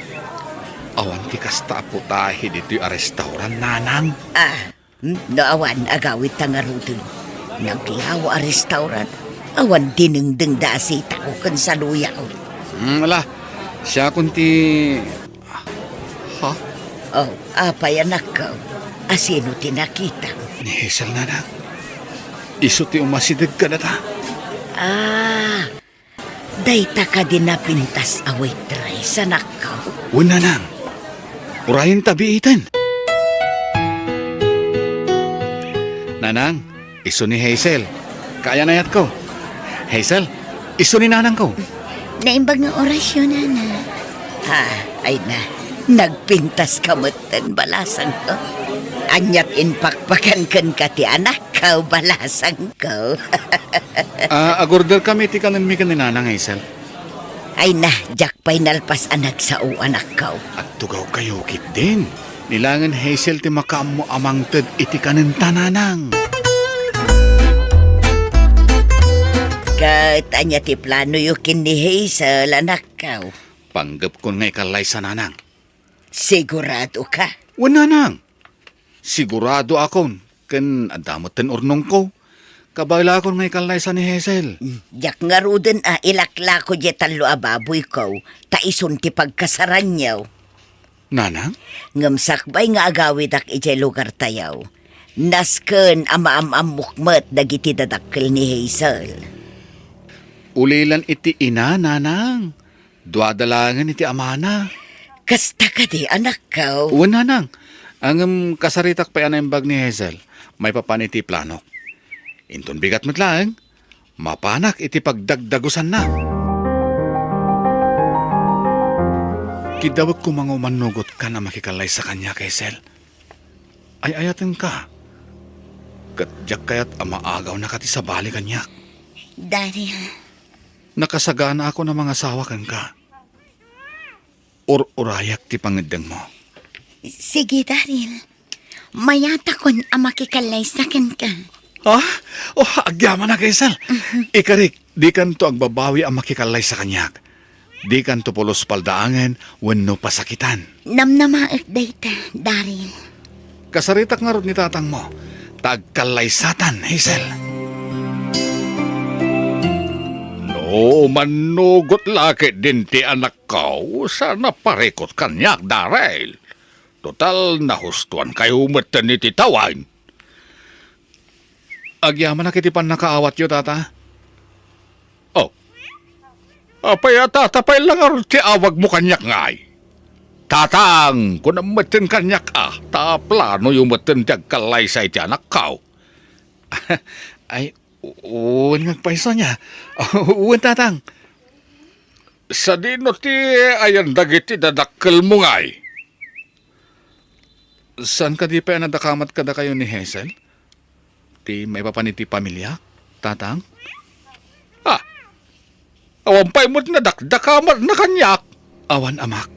Awan ti kasta a putahe ditoy a restaurant, Nanang. Ah, Hmm? No awan, agawidta ngaruden. Naglawa a restaurant, awan dinengdengda a sitaw ken saluyaw. Hmm, ala, siakon ti, ha? Oh, apay, anakko? Asino ti nakitam? Ni Hazel, Nanang. Isu ti umasideg kadata. Ah, Dayta kadi napintas a waitress, anakko? Wen, Nanang. Urayenta biiten. Nanang, isu ni Hazel. Kaayan-ayatko. Hazel, isu ni nanangko. Naimbag nga orasyo, Nanang. Ah, ay na. Nagpintaska metten, balasangko. Aniat impakpakan kenka ti anakko, balasangko? Ah, agorderkami ti kanenmi ken ni Nanang, Hazel. Ay na, diak pay nalpas a nagsao, anakko. Agtugawkayo ketdin. Ni laengen Hazel ti makaammo a mangted iti kanenta, Nanang. Ket ania ti planoyo ken ni Hazel, anakko? Panggepkon nga ikallaysa, Nanang. Siguradoka? Wen, Nanang. Siguradoakon, ken adda metten urnongko. Kabaelakon nga ikallaysa ni Hazel. Mm, diak ngaruden a ilaklako diay tallo a baboyko, ta isun ti pagkasaranyo. Nanang? Ngem sakbay nga agawidak idiay lugartayo, nasken a maam-ammok met dagiti dadakkel ni Hazel. Ulilan iti ina, Nanang. Duada laengen iti amana. Kasta kadi, anakko? Wen, Nanang. Ngem kasaritak pay a naimbag ni Hazel maipapan iti planok. Inton bigat met laeng, mapanak iti pagdagdagusanna. Kiddawek koma nga umannogotkan a makikallaysa kaniak, Hazel. Ay-ayatenka. Ket diak kayat a maagawnaka ti sabali kaniak. Daryl. Nakasaganakon a mangasawa kenka. Ur-urayak ti pangeddengmo. Sige, Daryl. Mayatakon a makikallaysa kenka. Ah? Oh, agyamanak, Hazel. Mhm. Ikarik, dikanto agbabawi a makikallaysa kaniak. Dikanto pulos paldaangen wenno pasakitan. Namnamaek dayta, Daryl. Kasaritak ngarud ni tatangmo, ta agkallaysatan, Hazel. No mannugot la ketdin ti anakko, saan a parikut kaniak, Daryl. Total, nahustuankayo metten iti tawen. Agyamanak iti pannakaawatyo, Tata. Oh. Apay a Tata pay la ngarud ti awagmo kaniak ngay? Tatang, kunam metten kaniak a, ta planoyo metten ti agkallaysa iti anakko. Ay, u-, wen nga agpayso ania. Wen, Tatang. Sadino ti ayan dagiti dadakkelmo ngay? Saan kadi pay a nadakamat kadakayo ni Hazel? Ti maipapan iti pamiliak, Tatang? Ah, awan pay met nadakdakamatna kaniak. Awan, Amak.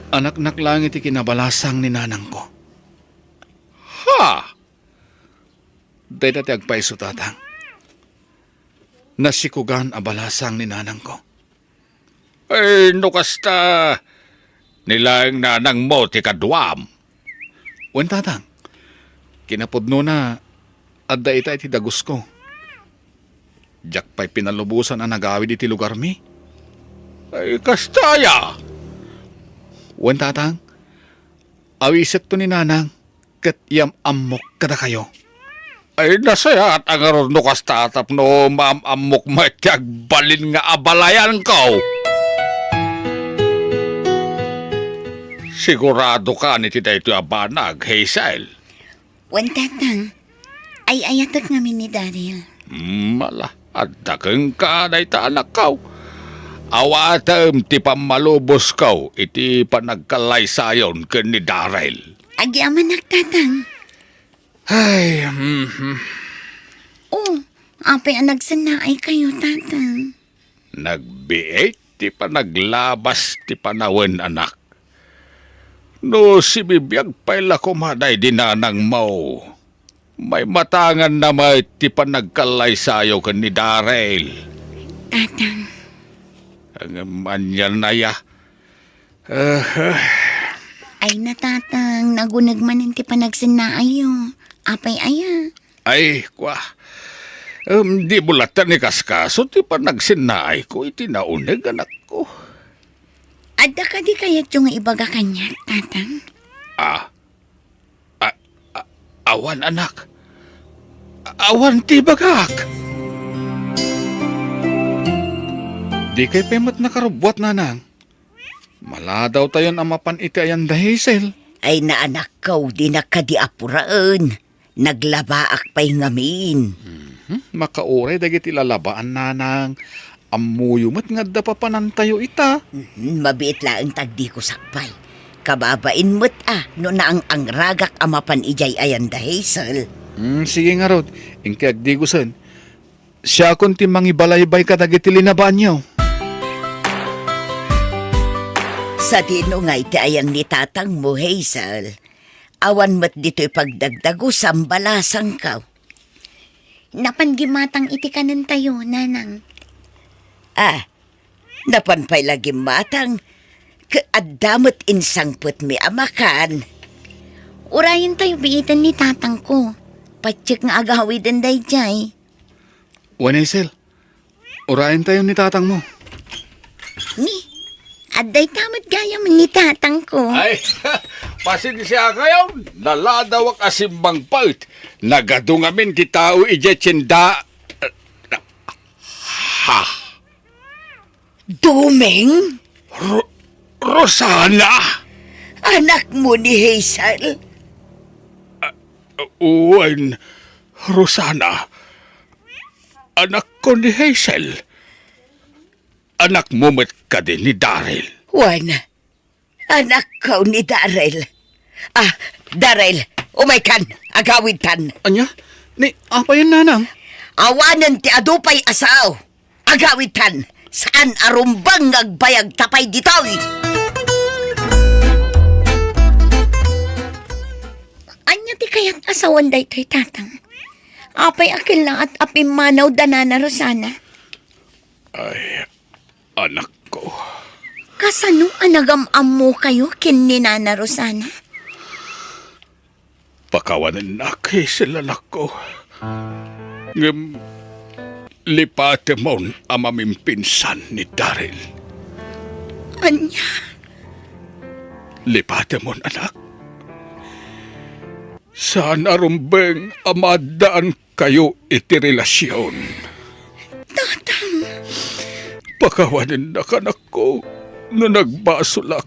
Anaknak laeng iti kinabalasang ni nanangko. Ha? Dayta ti agpayso, Tatang. Nasikogan a balasang ni nanangko. Ay, no kasta, ni laeng nanangmo ti kaduam. Wen, Tatang. Kinapudnona, adda ita iti dagusko. Diak pay pinalubosan a nagawid iti lugarmi. Ay, kasta aya? Wen, Tatang. Awisekto ni Nanang ket yam-ammok kadakayo. Ay, nasayaat a ngarud no kasta tapno maam-ammok met ti agbalin nga abalayanko. Siguradokan iti daytoy a banag, Hazel? Wen, Tatang. Ay-ayatek ngamin ni Daryl. Hmm, ala, adda kenka dayta anakko. Awatem ti pammalubosko iti panagkallaysayon ken ni Daryl. Agyamanak, Tatang. Ay, mhm. Oh, apay a nagsennaaykayo, Tatang? Nagbiit ti panaglabas ti panawen, anak. No sibibiag pay la koma daydi nanangmo, maimatanganna met ti panagkallaysayo ken ni Daryl. Tatang. Ngem anian aya? Ah, ah. Ay na, Tatang, naguneg manen ti panagsennaayyo. Apay aya? Ay, kua. Em, dimo latta ikaskaso ti panagsennaayko iti nauneg, anakko. Adda kadi kayatyo nga ibaga kaniak, Tatang? Ah. A-, a-, awan, anak. A-, awan ti ibagak. Dikay pay met nakarubbuat, Nanang. Maladawtayon a mapan iti ayan da Hazel. Ay, naanakko, dinak kadi apuraen. Naglabaak pay ngamin. Mhm. Makauray dagiti lalabaan, Nanang. Ammoyo met nga adda papanantayo ita. Mhm, mabiit laeng ta agdigusak pay. Kababain met a no naang-angragak a mapan idiay ayan da Hazel. Hmm, sige ngarud, inka agdigusen. Siakon ti mangibalaybay kadagiti linabaanyo. Sadino ngay ti ayang ni tatangmo, Hazel? Awan met ditoy pagdagdagusam, balasangko. Napan gimmatang iti kanentayo, Nanang. Ah, napan pay la gimmatang, ket adda met insangpetmi a makan. Urayentayo biiten ni tatangko. Patiek nga agawiden daydiay. Wen, Hazel, urayentayo ni tatangmo. Ni, adda ita met gayam ni tatangko. Ay, pasensiakayo, naladawak a simmangpet. Nagadu ngamin ti tao idiay tienda. Ha? Doming? Ro-, Rosana? Anakmo ni Hazel? Wen, Rosana. Anakko ni Hazel. Anakmo met kadi ni Daryl? Wen, anakko ni Daryl. Ah, Daryl, umaykan, agawidtan. Ania? Ni, apayen, Nanang? Awanen ti adu pay a sao. Agawidtan, saan a rumbeng nga agbayagta pay ditoy. Ania ti kayat a sawen daytoy, Tatang? Apay a kellaat a pimmanaw da Nana Rosana? Ay, anakko. Kasano a nagam-ammokayo ken ni Nana Rosana? Pakawanennak, Hazel, anakko. Ngem lipatemon a mamimpinsan ni Daryl. Ania? Lipatemon, anak. Saan a rumbeng a maaddaankayo iti relasion. Tatang. Pakawanennak, anakko, no nagbasolak.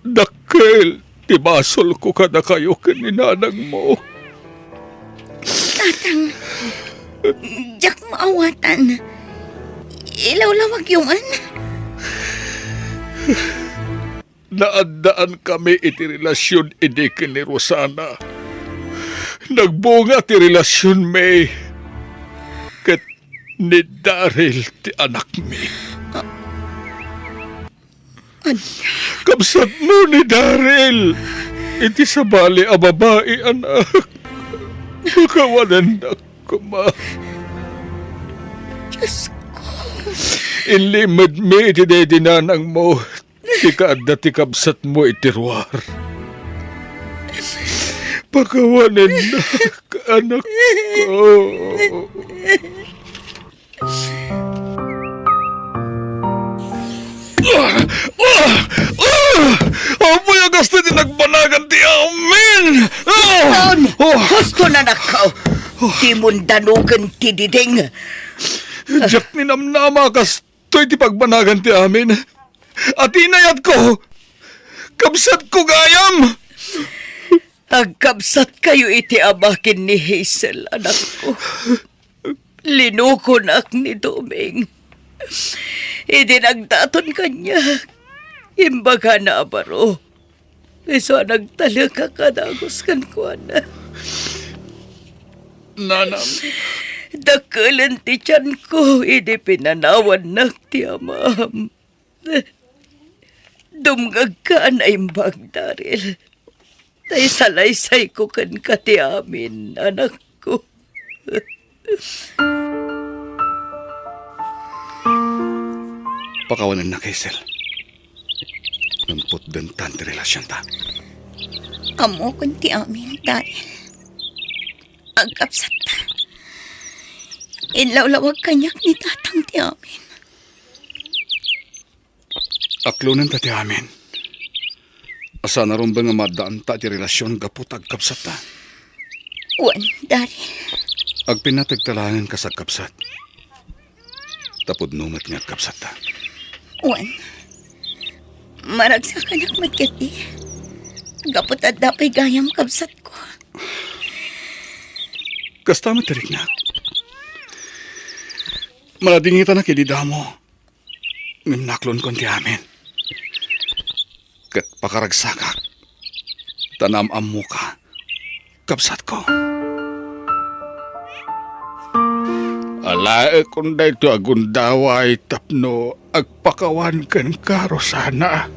Dakkel ti basolko kadakayo ken ni nanangmo. Tatang, diak maawatan. Ilawlawagyo man. Naaddaankayo iti relasion idi ken ni Rosana. Nagbunga ti relasionmi ket ni Daryl ti anakmi. Ania? Kabsatmo ni Daryl iti sabali a babai, anak. Pakawanennak koma. Diosko. Inlimedmi iti daydi nanangmo ti kaadda ti kabsatmo iti ruar. Pakawanennak, anakko. Ah! Ah! Ah! Apay a kasta ti nagbanagan ti amin! Ah! Husto, anakko! Dimon danugen ti diding! Diak ninamnama a kastoy ti pagbanagan ti amin. Atinayatko! Kabsatko gayam! Agkabsatkayo iti ama ken ni Hazel, anakko. Linukonak ni Doming. Idi nagdaton kaniak, imbagana a baro. Isu a nagtalek a kadagus kenkuana. Nanang. Dakkelen ti tianko idi pinanawannak ti amam. Dumngegka a naimbag, Daryl. Ta isalaysayko kenka ti amin, anakko. Pakawanennak, Hazel. Ngem putdentan ti relasionta. Ammokon ti amin, Daryl. Agkabsatta. Inlawlawag kaniak ni Tatang ti amin. Aklonenta ti amin. A saan a rumbeng a maaddaanta ti relasion gapu ta agkabsatta. Wen, Daryl. Agpinnategta laengen kas agkabsat. Ta pudno met nga agkabsatta. Wen, maragsakanak met ketdi. Gapu ta adda pay gayam kabsatko. Kasta met ti riknak. Manadingitanak idi damo. Ngem naklonkon ti amin. Ket pakaragsakak, ta naam-ammoka, kabsatko. Alaekon daytoy a gundaway tapno agpakawan kenka, Rosana.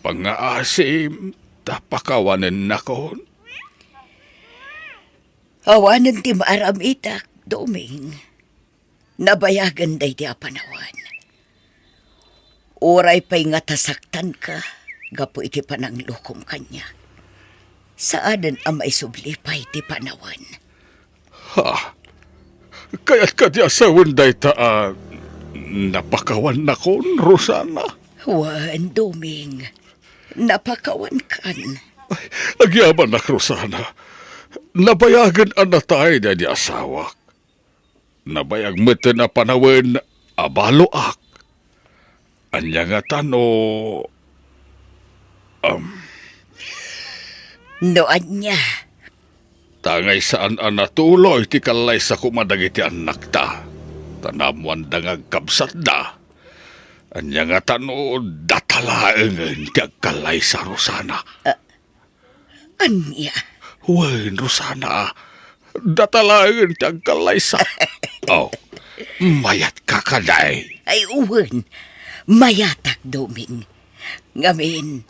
Pangngaasim ta pakawanennakon. Awanen ti maaramidak, Doming. Nabayagen daydi a panawen. Uray pay nga ta saktanka gapu iti pananglokom kaniak, saanen a maisubli pay ti panawen. Ha? Kayat kadi a sawen dayta a napakawannakon, Rosana? Wen, Doming. Napakawankan. Ay, agyamanak, Rosana. Nabayagen a natay daydi asawak. Nabayag metten a panawen a baloak. Ania ngata no, um, No ania? Ta angay saan a natuloy ti kallaysako kadagiti annakta, ta naammoanda nga agkabsatda. Ania ngata no data laengen ti agkallaysa, Rosana? Ah, Ania? Wen, Rosana, data laengen ti agkallaysa. Oh, mayatka kadi? Ay, wen, mayatak, Doming. Ngamin,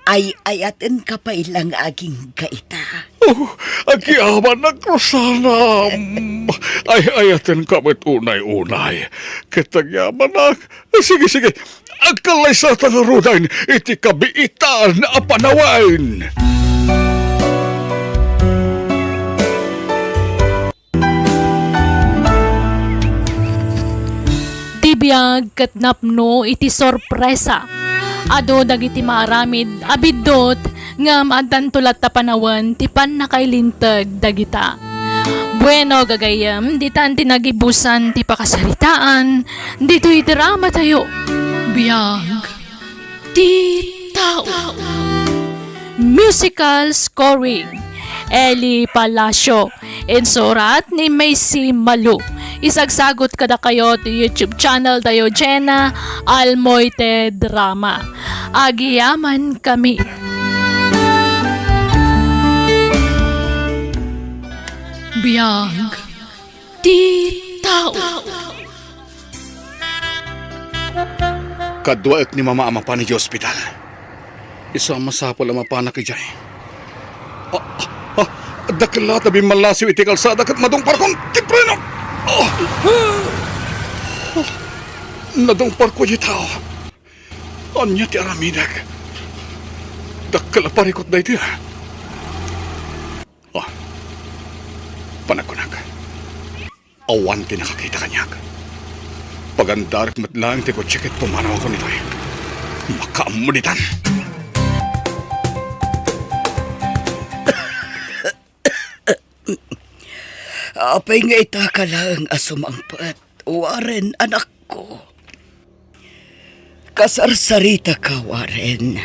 ay-ayatenka pay la nga agingga ita. Oh, agyamanak, Rosana. Ay-ayatenka met unay-unay. Ket agyamanak. Sige, sige. Agkallaysata ngaruden iti kabiitan a panawen. Ti biag ket napno iti sorpresa. Adu dagiti maaramid a biddut ngem addanto latta panawen ti pannakailinteg dagita. Bueno, gagayyem, ditan ti nagibusan ti pakasaritaan ditoy dramatayo. Biag ti tao. Musical scoring, Eli Palacio. Insurat ni Macy Malu. Isagsagut kadakayo ti YouTube channel tayo, Jenna Almoite Drama. Agyamankami. Biag ti tao. Kaduaek ni Mama a mapan idiay ospital. Isu a masapul a mapanak idiay. Ah, ah, ah, dakkel latta bimmallasiw iti kalsada ket nadungparkon ti preno. Ah, ah, nadungparko diay tao. Ania ti aramidek? Dakkel a parikut daytoy, ah. Ah, panagkunak. Awan ti nakakita kaniak. Pagandarek met laeng ti kotse ket pumanawakon itoy. Makaammo ditan. Apay nga itaka laeng a sumangpet, Warren, anakko? Kasarsaritaka, Warren.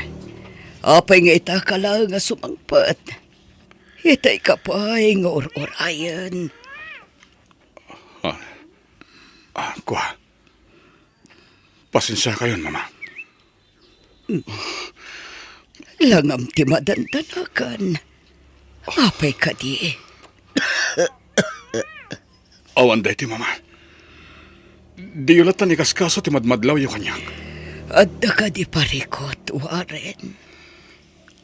Apay nga itaka laeng a sumangpet? Itayka pay nga ur-urayen. Ah, ah, kua. Pasensiakayon, Mama. Langam ti madandanakan. Apay kadi? Awan daytoy, Mama. Diyo latta nikaskaso ti madmadlawyo kaniak. Adda kadi parikut, Warren?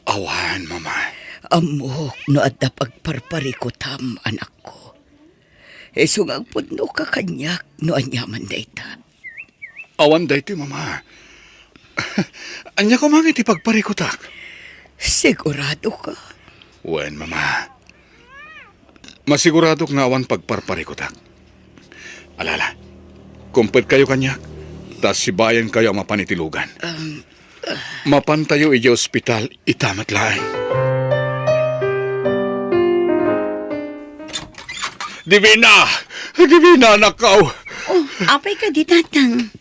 Awan, Mama. Ammok no adda pagparparikutam, anakko. Isu nga agpudnoka kaniak no aniaman dayta. Awan daytoy, Mama. Ania koma nga iti pagparikutak? Siguradoka? Wen, Mama. Masiguradok nga awan pagparparikutak. Ala, ala. Kumpetkayo kaniak, ta sibayankayo a mapan iti lugan. Um, Mapantayo idiay ospital ita met laeng. Divina! Divina, anakko! Oh, apay kadi, Tatang?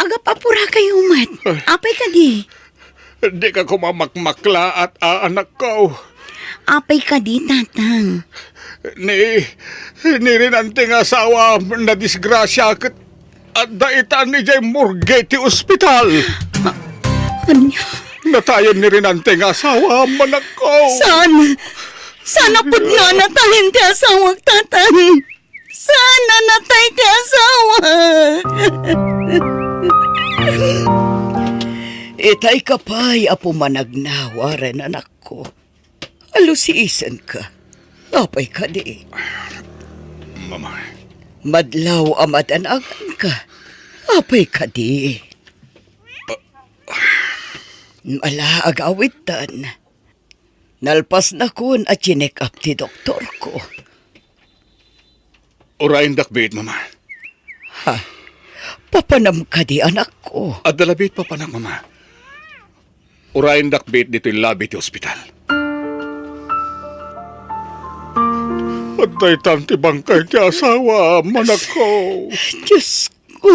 Agap-apurakayo met. Ay. Apay kadi? Dika koma makmaklaat, anakko. Apay kadi, Tatang? Ni, ni Renante nga asawa, nadisgrasia ket adda itan idiay morgue ti ospital. A-, ania? Natayen ni Renante nga asawa, anakko. Saan? Saan a pudno a natayen ti asawak, Tatang? Saan a natay ti asawak? Itayka pay a pumanagna, Warren, anakko. Alusiisenka. Apay kadi? Mama. Madlaw a madanaganka. Apay kadi? Ala, agawidtan. Nalpasnakon a chinek-up ti doktorko. Urayendak biit, Mama. Ha? Papanam kadi, anakko? Adda la biit papanak, Mama. Urayendak biit ditoy labi ti ospital. Adda itan ti bangkay ti asawa, anakko. Diosko.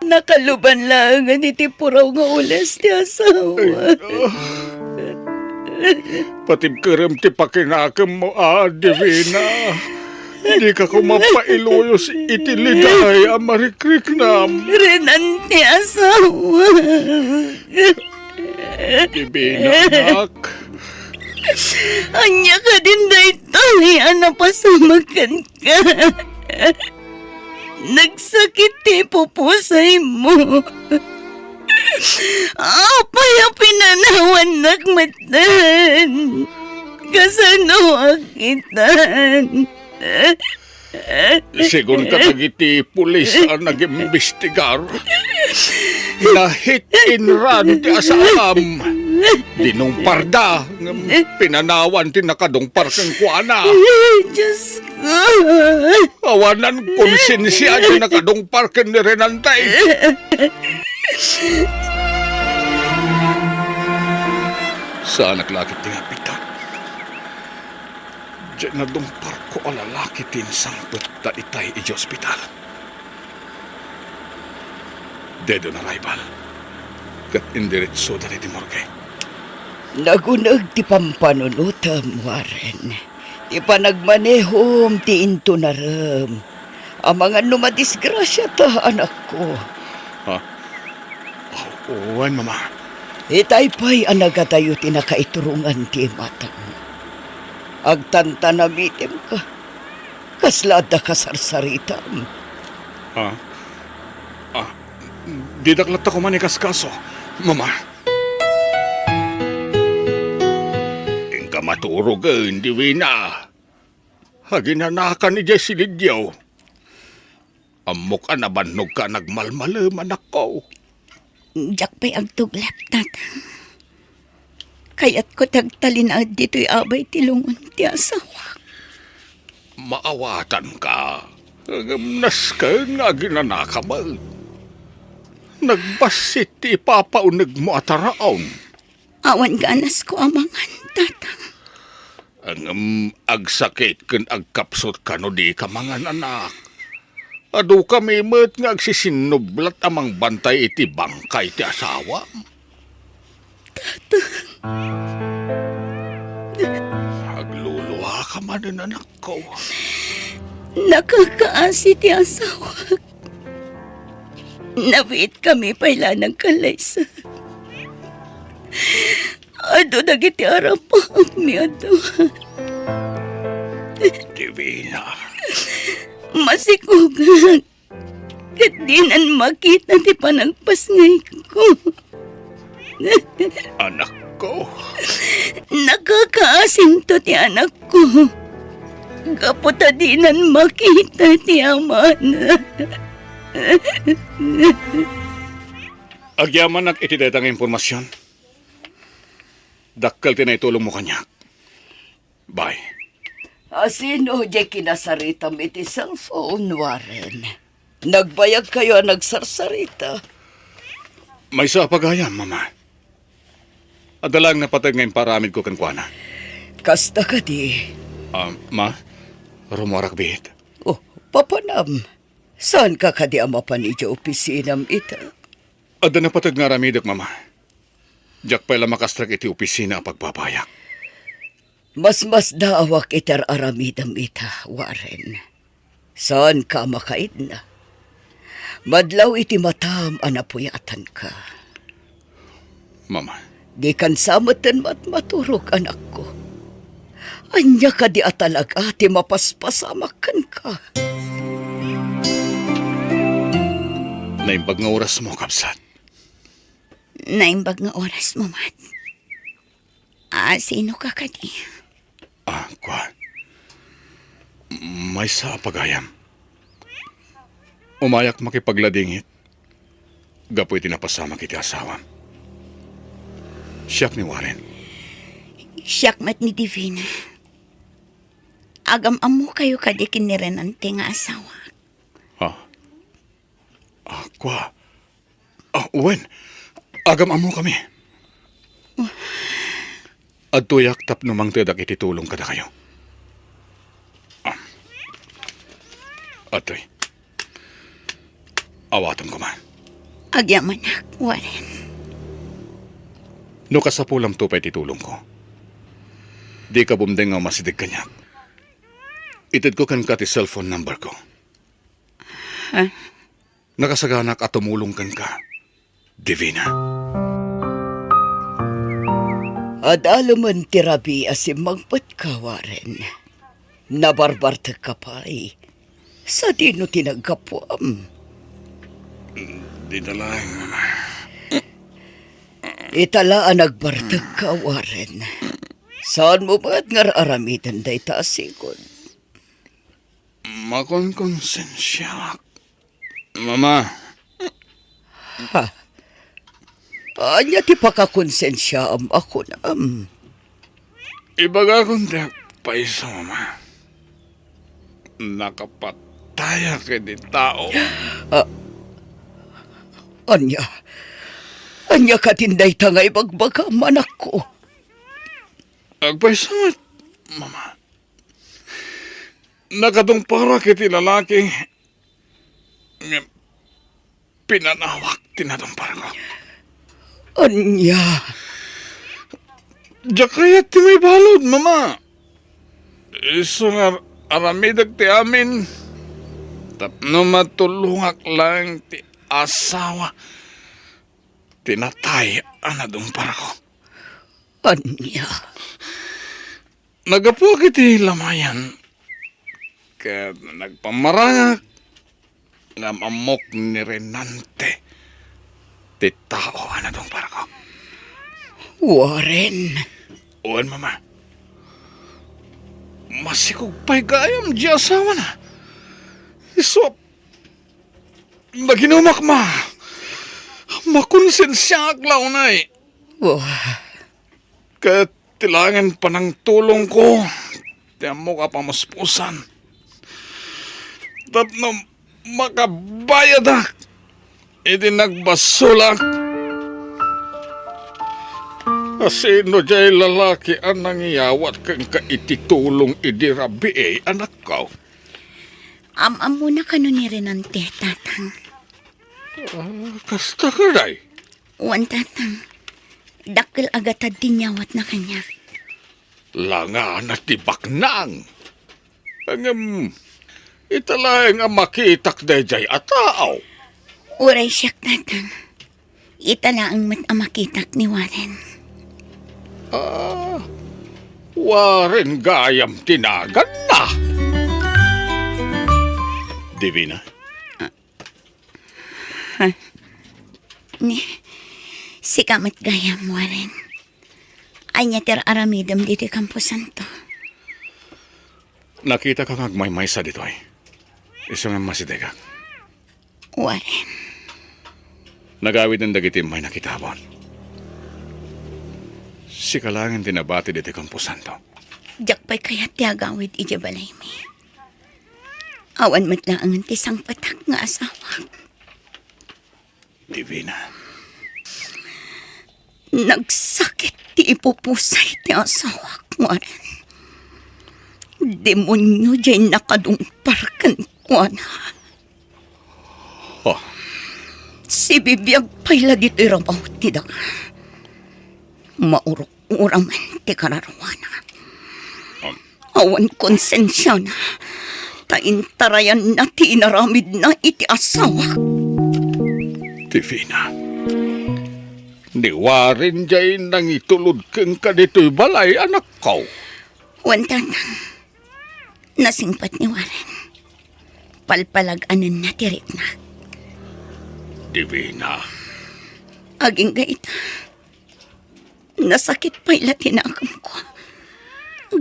Nakaluban laengen iti puraw nga ules ti asawa. Ay, ah. Patibkerem ti pakinakemmo, a Divina. Dika koma pailuyos iti liday a marikriknam. Renan ti asawa. Divina, anak. Ania kadin daytoy a napasamak kenka? Nagsakit ti pupusaymo. Apay a pinanawannak metten? Kasano a kitan? Sigun kadagiti pulis a nagimbestigar, na-hit and run ti asawam. Dinungparda, ngem pinanawan ti nakadungpar kenkuana. Ay, Diyos ko. Awanan konsensia ti nakadungpar ken ni Renante. Saanak la ketdi nga agbiddut. Diay nadungparko a lalaki ti insangpetda itay idiay ospital. Dead on arrival. Ket indiretsoda iti morgue. Naguneg ti pampanunotem, Warren. Ti panagmanehom ti intunarem amangan no madisgrasiata, anakko. Ha? Wen, Mama. Itay pay a nagadayo ti nakaiturongan ti imatang. Agtantanamitemka. Kasla adda kasarsaritam. Ha? Ah, didak latta koma ikaskaso, Mama. Inka maturogen, Divina. Aginanakan idiay silidyo. Ammok a nabannogka a nagmalmalem, anakko. Diak pay agtuglep, Tatang. Kayatko ti agtalinaed ditoy abay ti lungon ti asawak. Maawatanka, ngem nasken nga aginanaka met. Nagbassit ti ipapaunegmo a taraon. Awan ganasko a mangan, Tatang. Ngem agsakit ken agkapsutka no dika mangan, anak. Adukami met nga agsisinnublat a mangbantay iti bangkay ti asawam. Tatang. Agluluaka manen, anakko. Nakakaasi ti asawak. Nabiitkami pay la nagkallaysa. Adu dagiti arapaapmi adu. Divina. Masikogak. Ket dinan makita ti panagpasngayko. Anakko. Nakakaasinto ti anakko. Gapu ta dinan makita ti amana. Agyamanak iti dayta nga impormasion. Dakkel ti naitulongmo kaniak. Bye. Asino diay kinasaritam iti cellphone, Warren? Nagbayagkayo a nagsarsarita. Maysa a pagayam, Mama. Adda laeng napateg nga imparamidko kenkuana. Kasta kadi? Ah, Ma, rummuarak biit. Oh, papanam. Saanka kadi a mapan idiay opisinam ita? Adda napateg nga aramidek, Mama. Diak pay la makastrek iti opisina a pagbabayak. Masmasdaawak iti ar-aramidem ita, Warren. Saanka a makaidna. Madlaw iti matam a napuyatanka. Mama. Dikan sa metten matmaturog, anakko. Ania kadi a talaga ti mapaspasamak kenka? Naimbag nga orasmo, kabsat. Naimbag nga orasmo met. Ah, sinoka kadi? Ah, kua. Maysa a pagayam. Umayak makipagladingit gapu iti napasamak iti asawam. Siak ni Warren. Siak met ni Divina. Agam-ammokayo kadi ken ni Renante nga asawak? Ah. Ah, kua. Ah, wen. Agam-ammokami. Adtoyak tapno mangtedak iti tulong kadakayo. Ah. Adtoy. Awatem koma. Agyamanak, Warren. No kasapulamto pay ti tulongko, dika bumdeng nga umasideg kaniak. Itedko kenka ti cellphone number ko. Ha? Nakasaganak a tumulong kenka, Divina. Adalemen ti rabii a simmangpetka, Warren. Nabarbartekka pay. Sadino ti naggapuam? Dita laeng, Mama. Ita la a nagbartekka, Warren. Saanmo met nga ar-aramiden dayta a sigud? Makonkonsensiaak, Mama. Ha? Ania ti pakakonsensiaam a kunam? Ibagakon ti agpayso, Mama. Nakapatayak iti tao. Ah, ania? Ania kadin dayta nga ibagbagam, anakko? Agpayso met, Mama. Nakadungparak iti lalaki nga pinanawak ti nadungparko. Ania? Diak kayat ti maibalud, Mama. Isu nga aramidek ti amin tapno matulongak laeng ti asawa ti natay a nadungparko. Ania? Naggapuak iti lamayan ket nagpamarangak nga ammok ni Renante ti tao a nadungparko. Warren. Wen, Mama. Masikog pay gayam ti asawana. Isu a naginumak, Ma. Makonsensiaak la unay. Wah. Ket ti laengen panangtulongko ti ammok a pamuspusan tapno makabayadak iti nagbasolak. Asino diay lalaki a nangiyawat kenka iti tulong idi rabii, anakko? Am-ammona kano ni Renante, Tatang. Ah, kasta kadi? Wen, Tatang. Dakkel a gatad ti inyawatna kaniak. Langana ti baknang. Ngem, ita laeng a makitak daydiay a tao. Uray siak, Tatang. Ita laeng met a makitak ni Warren. Ah, Warren gayam ti naganna. Divina? Ah. Ha? Ni, sika met gayam, Warren. Ania ti ar-aramidem ditoy kamposanto? Nakitaka nga agmaymaysa ditoy. Isu nga masidegak. Warren. Nagawiden dagiti immayna kitabon. Sika laengen ti nabati ditoy kamposanto. Diak pay kayat ti agawid idiay balaymi. Awan met laengen ti sangpetak nga asawak. Divina. Nagsakit ti ipupusay ti asawak, Warren. Demonio diay nakadungpar kenkuana. Oh. Sibibiag pay la ditoy rabaw ti daga. Maurok-uramen ti kararuana. Um. Awan konsensiana, ta intarayanna ti inaramidna iti asawak. Divina, ni Warren diay nangitulod kenka ditoy balay, anakko. Wen, Tatang. Nasingpet ni Warren. Palpalag-anenna ti riknak. Divina. Agingga ita, nasakit pay la ti nakemko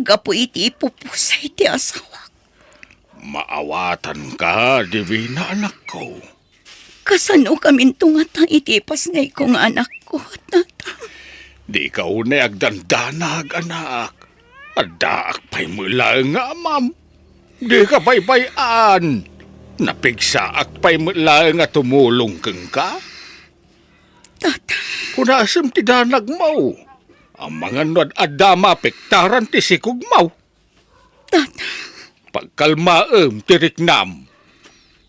gapu iti ipupusay ti asawak. Maawatanka, Divina, anakko. Kasanokaminto ngata iti ipasngayko nga anakko, Tatang? Dika unay agdandanag, anak. Addaak pay met laeng nga amam. Dika baybay-an. Napigsaak pay met laeng a tumulong kenka. Tatang. Punaem ti danagmo. Amangan no ad-adda maapektaran ti sikogmo. Tatang. Pagkalmaem ti riknam.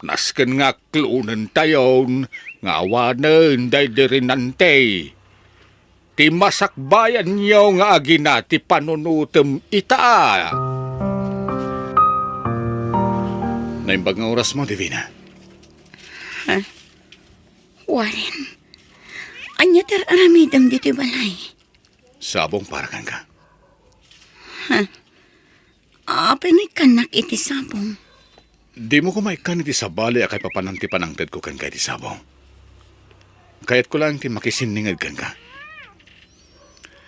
Nasken nga aklonentayon nga awanen daydi Renante ti masakbayanyo nga agina ti panunotem ita. Naimbag nga orasmo, Divina. Ha? Warren, ania ti ar-aramidem ditoy balay? Sabong para kenka. Ha? Apay nga ikkannak iti sabong? Dimo koma ikkan iti sabali a kaipapanan ti panangtedko kenka iti sabong. Kayatko laeng ti makisinninged kenka.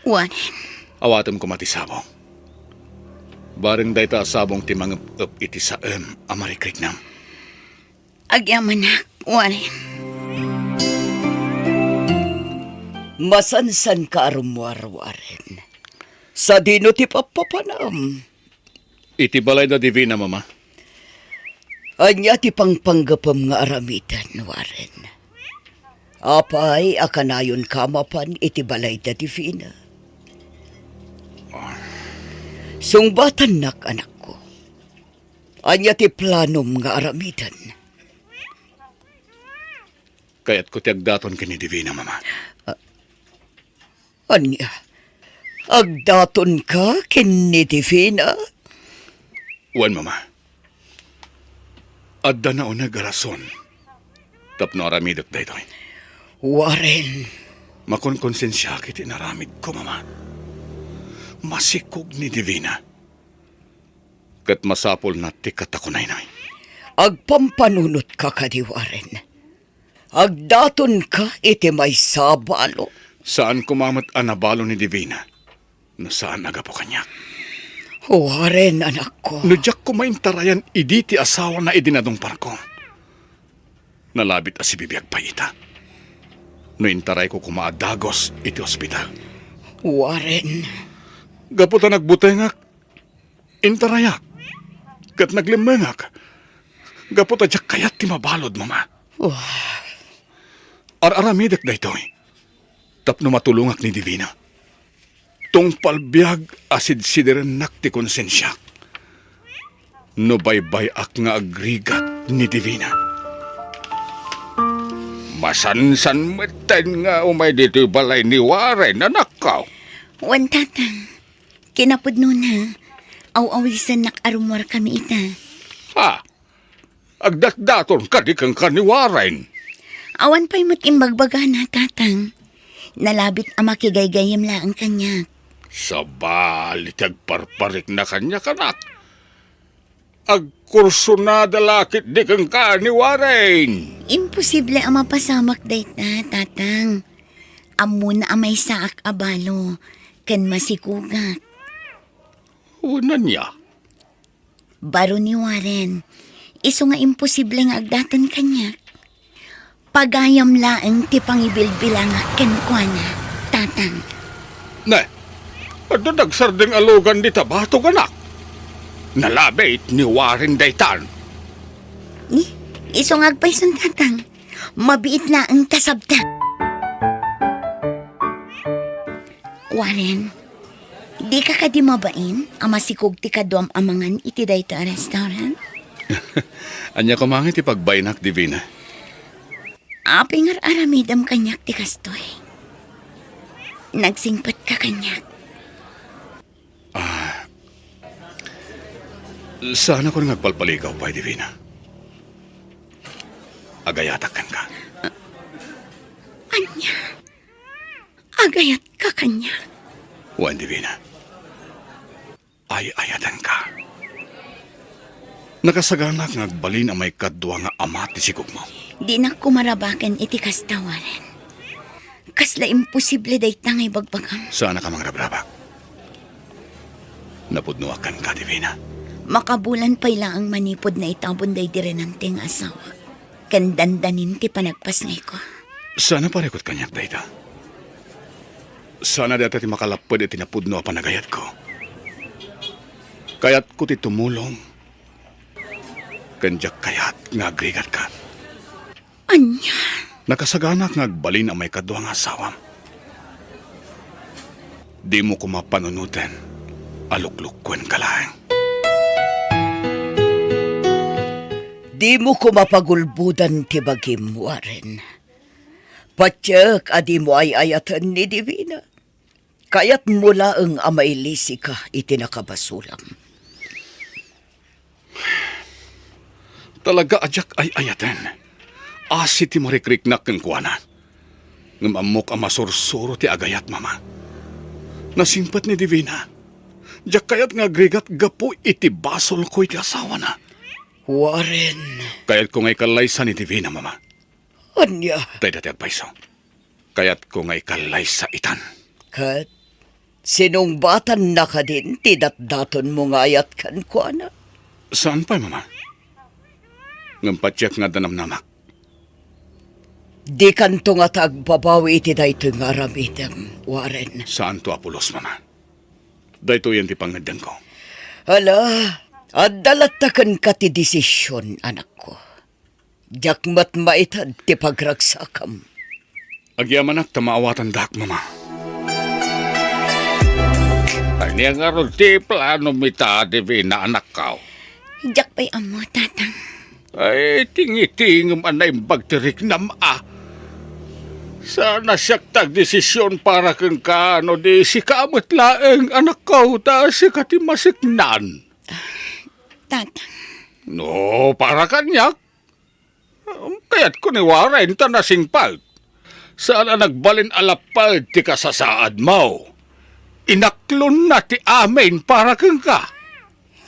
Warren. Awatem koma ti sabong. Bareng dayta a sabong ti mangep-ep iti saem a marikriknam. Agyamanak, Warren. Masansanka a rummuar, Warren. Sadino ti pappapanam? Iti balay da Divina, Mama. Ania ti pangpanggepem nga aramiden, Warren? Apay a kanayonka a mapan iti balay da Divina? Sungbatannak, anakko. Ania ti planom nga aramiden? Kayatko ti agdaton ken ni Divina, Mama. Ah, ania? Agdatonka ken ni Divina? Wen, Mama. Adda nauneg a rason tapno aramidek daytoy. Warren. Makonkonsensiaak iti inaramidko, Mama. Masikog ni Divina. Ket masapulna ti katakunayna. Agpampanunotka kadi, Warren? Agdatonka iti maysa a balo? Saan koma met a nabalo ni Divina no saan a gapu kaniak. Warren, anakko. No diak koma intarayan idi ti asawana idi nadungparko, nalabit a sibibiag pay ita no intarayko koma a dagus iti ospital. Warren. Gapu ta nagbutengak, intarayak, ket naglemmengak gapu ta diak kayat ti mabalud, Mama. Wah. Ar-aramidek daytoy tapno matulongak ni Divina. Tungpal biag a sidsidirennak ti konsensiak no baybay-ak nga agrigat ni Divina. Masansan metten nga umay ditoy balay ni Warren, anakko. Wen, Tatang. Kinapudnona, aw-awisennak a rummuarkami ita. Ha? Agdatdaton kadi kenka ni Warren? Awan pay met imbagbagana, Tatang. Nalabit a makigaygayem laeng kaniak. Sabali ti agparparikna kaniak, anak. Agkursunada la ketdi kenka ni Warren. Imposible a mapasamak dayta, Tatang. Ammona a maysaak a balo ken masikogak. Wen, ania? Baro ni Warren, isu nga imposible nga agdaton kaniak. Pagayam laeng ti pangibilbilangak kenkuana, Tatang. Ne, adda nagsardeng a lugan dita batog, anak. Nalabit ni Warren daytan. Ni, isu nga agpayson, Tatang. Mabiit laeng ta sabta. Warren, dika kadi mabain a masikog ti kaduam a mangan iti daytoy a restaurant? Ania koma nga iti pagbainak, Divina? Apay nga ar-aramidem kaniak ti kastoy? Nagsingpetka kaniak. Ah, saanakon nga agpalpaligaw pay, Divina. Agayatak kenka. Ania? Agayatka kaniak? Wen, Divina. Ay-ayatenka. Nakasaganak nga agbalin a maikadua nga ama ti sikogmo. Dinak koma rabaken iti kasta, Warren. Kasla imposible dayta nga ibagbagam. Saanka mangrabrabak. Napudnoak kenka, Divina. Makabulan pay laeng manipud naitabon daydi Renante nga asawa ken dandanin ti panagpasngayko. Saan a parikut kaniak dayta. Saan a dayta ti makalapped iti napudno a panagayatko. Kayatko ti tumulong ken diak kayat nga agrigatka. Ania? Nakasaganak nga agbalin a maikadua nga asawam. Dimo koma panunoten a luklukkuenka laeng. Dimo koma pagulbodan ti bagim, Warren. Patiek a dimo ay-ayaten ni Divina. Kayatmo laeng a mailisika iti nakabasolam. Talaga a diak ay-ayaten. Asi ti marikriknak kenkuana. Ngem ammok a masursuro ti agayat, Mama. Nasingpet ni Divina. Diak kayat nga agrigat gapu iti basolko iti asawana. Warren. Kayatko nga ikallaysa ni Divina, Mama. Ania? Dayta ti agpayso. Kayatko nga ikallaysa itan. Ket Sinungbatanna kadin ti datdatonmo nga ayat kenkuana? Saan pay, Mama. Ngem patiek nga adda namnamak. Dikanto ngata agbabawi iti daytoy nga aramidem, Warren. Saanto a pulos, Mama. Daytoyen ti pangngeddengko. Ala, adda latta kenka ti desision, anakko. Diak met maited ti pagragsakam. Agyamanak ta maawatandak, Mama. Ania ngarud ti planom ita, Divina, anakko? Diak pay ammo, Tatang. Ay, tingitingem a naimbag ti riknam a. Saan a siak ti agdesision para kenka no di sika met laeng, anakko, ta sika ti masiknan. Tatang. No, para kaniak. Kayatko ni Warren ta nasingpet. Saan a nagbalin a lapped ti kasasaadmo. Inaklonna ti amin para kenka.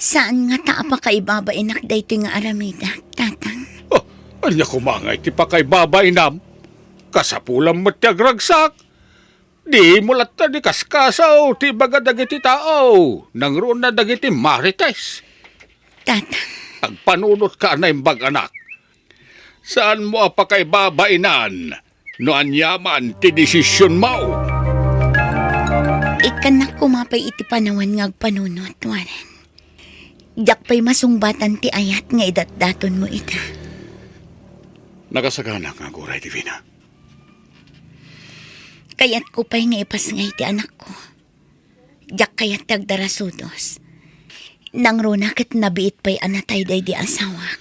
Saan ngata a pakaibabainak daytoy nga aramidak, Tatang? Oh, ania koma ngay ti pakaibabainam? Kasapulam met ti agragsak. Dimo latta di kaskasaw ti ibaga dagiti tao, nangruna dagiti marites. Tatang. Agpanunotka a naimbag, anak. Saanmo a pakaibabainan no aniaman ti desisionmo. Ikkannak koma pay iti panawen nga agpanunot, Warren. Diak pay masungbatan ti ayat nga idatdatonmo ita. Nakasaganak nga aguray, Divina. Kayatko pay nga ipasngay ti anakko. Diak kayat ti agdarasudos. Nangruna ket nabiit pay a natay daydi asawak.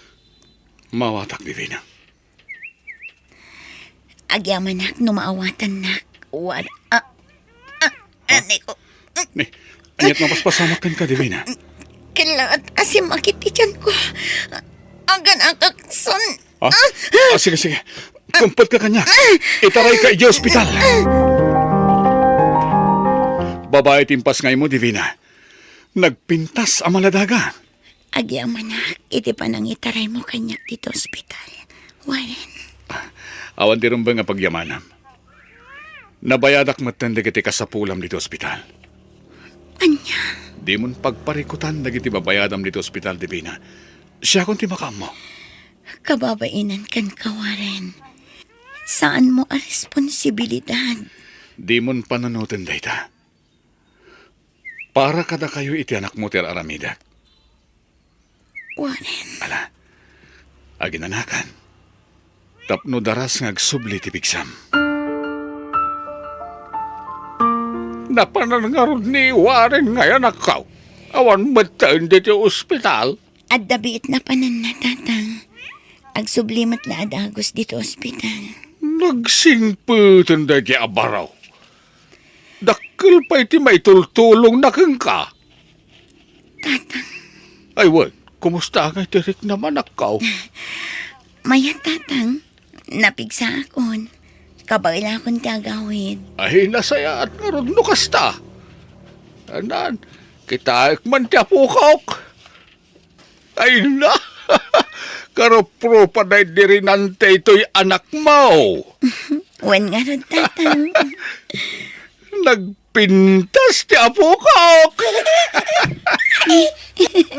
Maawatak, Divina. Agyamanak no maawatannak. War-, ah, ah, anay ko. Ni, aniat mapaspasamak kenka, Divina? Kailangan asim akit ti tiyanko. Aganakak son. Ah, ah, sige, sige. Kumpetka kaniak. Itarayka idiay ospital. Babai ti impasngaymo, Divina. Nagpintas a maladaga. Agyamanak iti panangitaraymo kaniak ditoy ospital, Warren. Awan ti rumbeng a pagyamanam. Nabayadak metten dagiti kasapulam ditoy ospital. Ania? Dimon pagparikutan dagiti babayadam ditoy ospital, Divina. Siakon ti makaammo. Kababainan kenka, Warren. Saanmo a responsibilidad. Dimon panunoten dayta. Para kadakayo iti anakmo ti ar-aramidek. Warren. Ala, aginanakan. Tapno daras nga agsubli ti pigsam. Napanan ngarud ni Warren nga anakko. Awan metten ditoy ospital. Adda biit napananna, Tatang. Agsubli met la a dagus ditoy ospital. Nagsingpeten daydi a baro. Dakkel pay ti maitultulongna kenka. Tatang. Ay, wen, kumusta ngay ti riknam, anakko? Mayat, Tatang. Napigsaakon. Kabaelakon ti agawid. Ay, nasayaat ngarud no kasta. Anan, kitaek man ti apokok. Ay na! Karuprupa daydi rinante itoy anakmo. Wen ngarud, Tatang. Nagpintas ti apokok.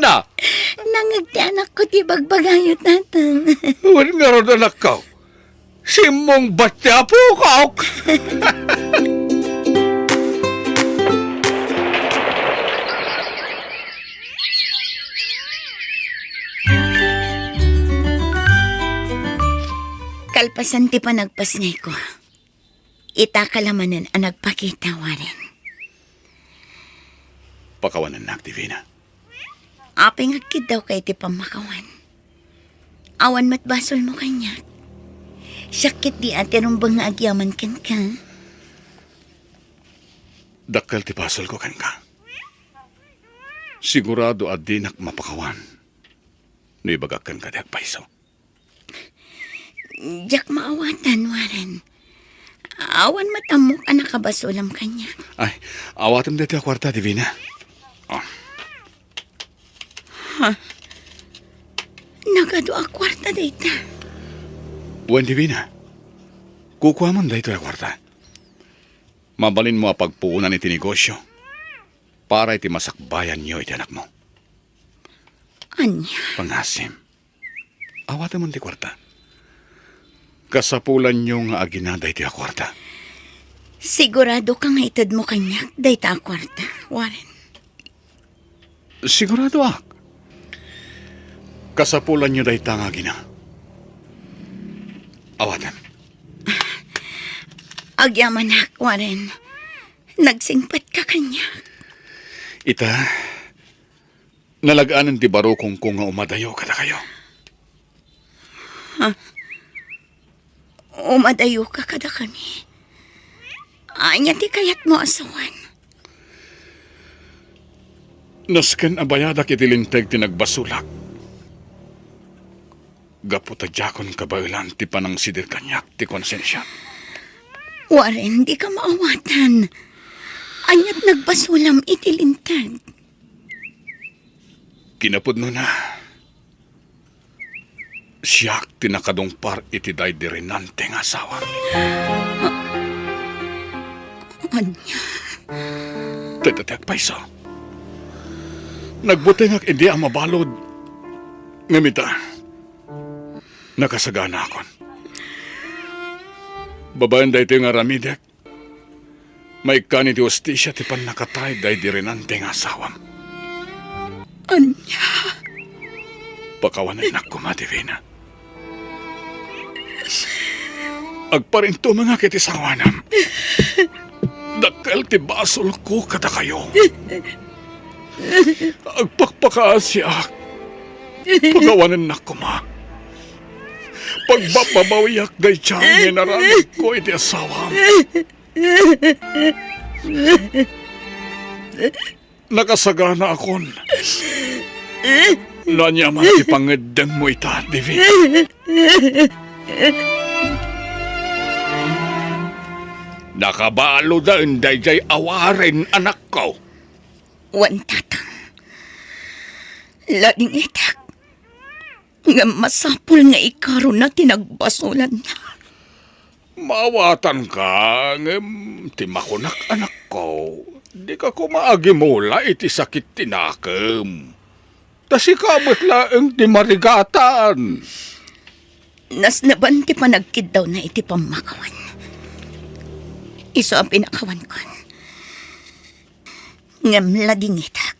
Na? Nangngeg ti anakko ti bagbagayo, Tatang. Wen ngarud, anakko. Simmungbat ti apokok! Kalpasan ti panagpasngayko, itaka la manen a nagpakita, Warren. Pakawanennak, Divina. Apay nga agkiddawka iti pammakawan? Awan met basolmo kaniak. Siak ketdi a ti rumbeng nga agyaman kenka. Dakkel ti basolko kenka. Sigurado a dinak mapakawan no ibagak kenka ti agpayso. Diak maawatan, Warren. Awan met ammok a nakabasolam kaniak. Ay, awatem daytoy a kuarta, Divina. Oh. Ha? Nagadu a kuarta dayta. Wen, Divina. Kukuamon daytoy a kuarta. Mabalinmo a pagpuonan iti negosio. para iti masakbayanyo iti anakmo. Ania? Pangasim. Awatem ti kuarta. Kasapulanyo nga agina daytoy a kuarta. Siguradoka nga itedmo kaniak dayta a kuarta, Warren? Siguradoak. Kasapulanyo dayta nga agina. Awatem. Agyamanak, Warren. Nagsingpetka kaniak. Ita, nalaganan ti barukongko nga umadayo kadakayo. Ha? Umadayoka kadakami? Ania ti kayatmo a sawen? Nasken a bayadak iti linteg ti nagbasolak, gapu ta diakon kabaelan ti panangsidir kaniak ti konsensiak. Warren, dika maawatan. Ania't nagbasolam iti linteg? Kinapudnona, siak ti nakadungpar iti daydi Renante nga asawam. Ania? Dayta ti agpayso. Nagbutengak idi a mabalud. Ngem ita, nakasaganakon. Babaen daytoy nga aramidek, maikkan iti hustisia ti pannakatay daydi Renante nga asawam. Ania? Pakawanennak koma, Divina. Agparintumengak iti sangoanam. Dakkel ti basolko kadakayo. Agpakpakaasiak. Pakawanennak koma. Pagbabbabawiak daydiay nga inaramidko iti asawam. Nakasaganaakon. No ania man ti pangeddengmo ita, Divina. Nakabaludan daydiay a Warren, anakko. Wen, tatang. Ladingitak. Ngem masapul nga ikaruna ti nagbasolanna. Maawatanka, ngem ti makunak, anakko, dika koma agimula iti sakit ti nakem. Ta sika met laeng ti marigatan. Nasneban ti panagkiddawna iti pammakawan. Isu a pinakawankon. Ngem ladingitak.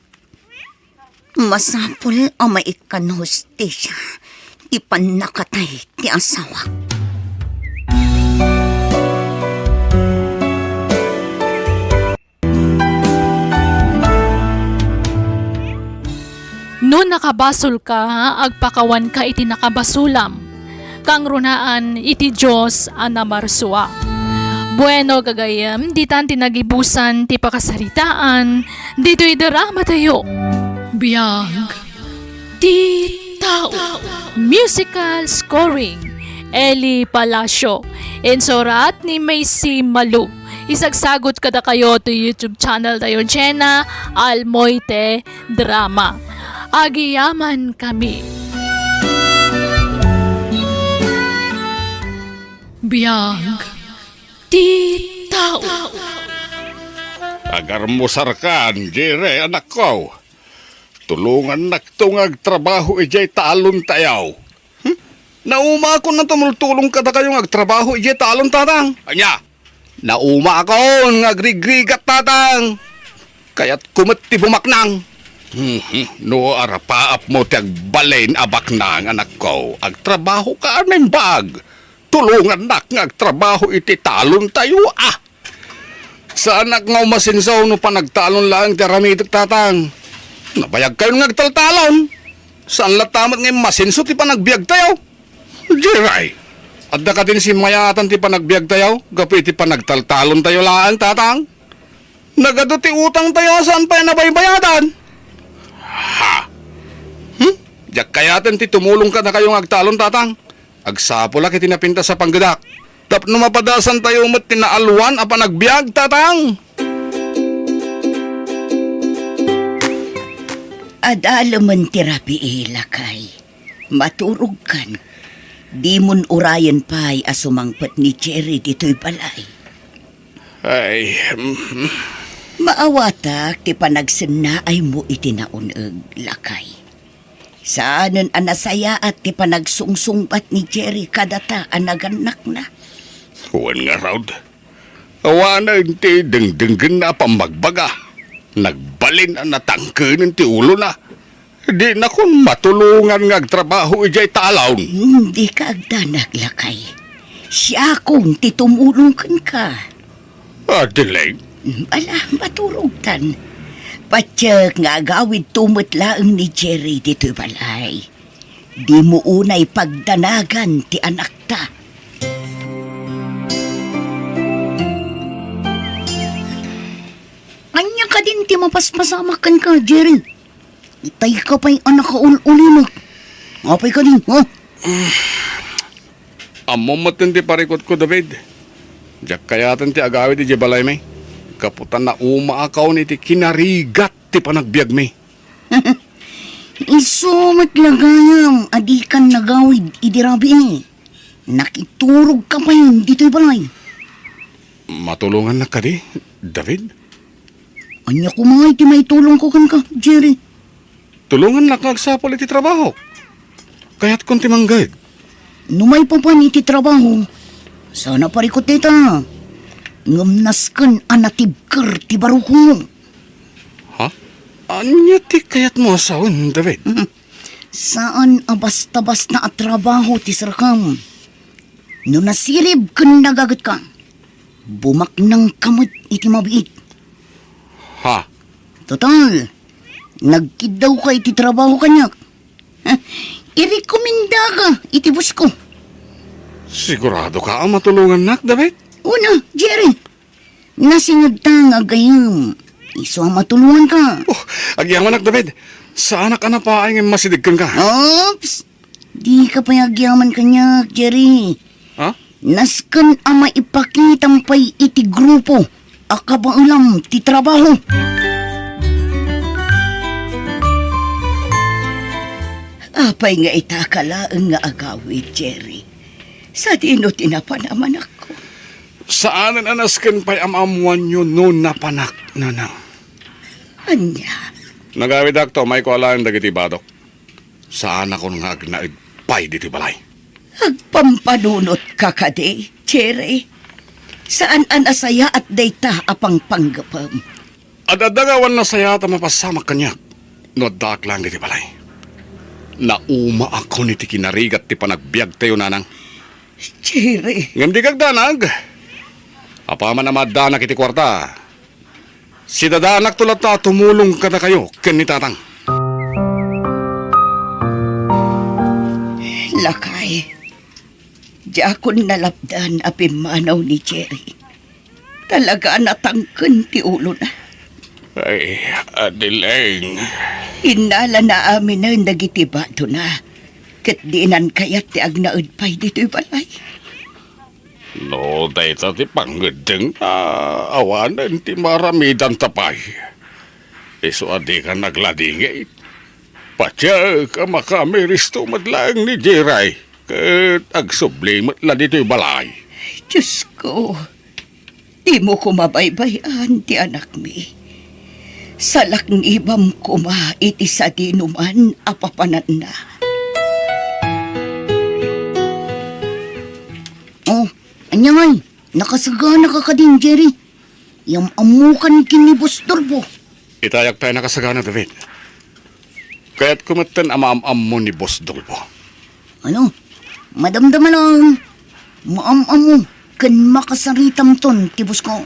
Masapul a maikkan hustisia ti pannakatay ti asawak. No nakabasolka, agpakawanka iti nakabasolam. Kangrunaan iti Dios a namarsua. Bueno, gagayyem, ditan ti nagibusan ti pakasaritaan ditoy dramatayo. Biag ti tao. Musical scoring, Eli Palacio. Insurat ni Macy Malug. Isagsagot kadakayo ti YouTube channel tayo, Jenna Almoite Drama. Agyamankami. Biag ti tao. Agarmusarkan, Jere, anakko. Tulongannakto nga agtrabaho idiay talon tayo. Hmm? Naumakon a tumultulong kadakayo nga agtrabaho idiay talon, tatang. Ania? Naumakon nga agrigrigat, tatang. Kayatko met ti bumaknang. Mhm. No arapaapmo ti agbalin a baknang, anakko, agtrabahoka a naimbag. Tulongannak nga agtrabaho iti talon tayo, a. Saanak nga umasenso no panagtalon laeng ti aramidek, tatang. Nabayagkayon nga agtaltalon. Saan latta met nga immasenso ti panagbiag tayo. Jeray, adda kadin simmayaatan ti panagbiag tayo gapu iti panagtaltalon tayo laeng, tatang? Nagadu ti utang tayo a saan pay a nabaybayadan. Ha? Hmm? Diak kayaten ti tumulong kadakayo nga agtalon, tatang. Agsapulak iti napintas a panggedak. Tapno mapadasan tayo met ti naalwan a panagbiag, tatang. Adalemen ti rabii, lakay. Maturogkan. Dimon urayen pay a sumangpet ni Jerry ditoy balay. Ay, mm, Maawatak ti panagsennaaymo iti naun-eg, lakay. Saanen a nasayaat ti panagsungsungbat ni Jerry kadata a nagannakna. Wen ngarud, awanen ti dengdenggenna a pammagbaga. Nagbalin a natangkenen ti ulona. Dinakon matulongan nga agtrabaho idiay talon. Dika agdanag, lakay. Siakon ti tumulong kenka. Adeline? Ala, maturogtan. Patiek nga agawidto met laeng ni Jerry ditoy balay. Dimo unay pagdanagan ti anakta. Ania kadin ti mapaspasamak kenka, Jerry? Itay ka pay a nakaul-ulimek. Apay kadi, ha? Ammom metten ti parikutko, David. Diak kayaten ti agawid idiay balaymi. Gapu ta naumaakon iti kinarigat ti panagbiagmi. Isu met la gayam a dikan nagawid idi rabii. Nakiturog ka payen ditoy balay. Matulongannak kadi, David? Ania koma ti maitulongko kenka, Jerry? Tulongannak nga agsapul iti trabaho. Kayatkon ti mangged. No maipapan iti trabaho, saan a parikut dayta. Ngem nasken a natibker ti barukongmo. Ha? Ania ti kayatmo a sawen, David? Saan a basta-basta a trabaho ti serkam. No nasirib ken nagagetka, bumaknangka met iti mabiit. Ha? Total, nagkiddawka iti trabaho kaniak. Ha? Irekomendaka iti bosko. Siguradoka a matulongannak, David? Una, Jerry. Nasingedta nga aggayyem. Isu a matulonganka. Oh, agyamanak, David. Saanak a napaay nga immasideg kenka. Oops! Dika pay agyaman kaniak, Jerry. Ha? Nasken a maipakitam pay iti grupo a kabaelam ti trabaho. Apay nga ita ka laeng nga agawid, Jerry? Sadino ti napan a manakko? Saanen a nasken pay a maammoanyo no napanak, nanang. Ania? Nagawidakto, umayko alaen dagiti badok. Saanakon nga agnaed pay ditoy balay. Agpampanunotka kadi, Jerry? Saan a nasayaat dayta a pangpanggepem. Ad-adda nga awan nasayaat a mapasamak kaniak no addaak laeng ditoy balay. Naumaakon iti kinarigat ti panagbiagtayo, nanang. Jerry. Ngem dika agdanag. Apaman a maaddanak iti kuarta, sidadaanakto latta a tumulong kadakayo ken ni Tatang. Lakay, diakon nalapdan a pimmanaw ni Jerry. Talaga a natangken ti ulona. Ay, Adeline. Innalana aminen dagiti badona, ket dinan kayat ti agnaed pay ditoy balay. No dayta ti pangngeddengna, awanen ti maaramidanta pay. Isu a dikan agladingit. Patiek a makamiristo met laeng ni Jerry, ket agsubli met la ditoy balay. Diosko, dimo koma baybay-an ti anakmi. Salaknibam koma iti sadinoman a papananna. Oh, ania ngay? Nakasaganaka kadin, Jerry? Yam-ammokan ken ni Boss Dolpo. Itayak pay a nakasagana, David. Kayatko metten a maam-ammo ni Boss Dolpo. Ano? Madamdama lang. Maam-ammo ken makasaritamton ti boss ko.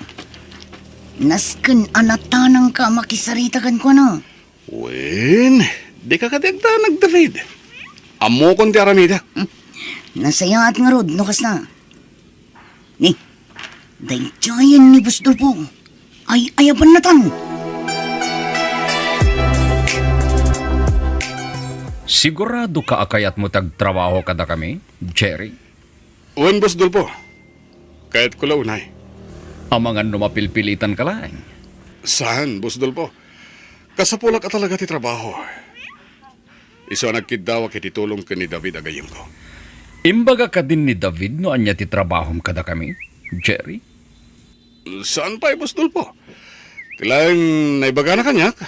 Nasken a natanangka a makisarita kenkuana. Wen, dika kadi agdanag, David. Ammokon ti aramidek. Hmm. Nasayaat ngarud no kasta. Ni, daydiayen ni Boss Dolpo. Ay-ayabannatan. Siguradoka a kayatmo ti agtrabaho kadakami, Jerry? Wen, Boss Dolpo. Kayatko la unay. Amangan no mapilpilitanka laeng. Saan, Boss Dolpo? Kasapulak a talaga ti trabaho. Isu a nagkiddawak iti tulong ken ni David a gayyemko. Imbaga kadin ni David no ania ti trabahom kadakami, Jerry? Saan pay, Boss Dolpo? Ti laeng naibagana kaniak,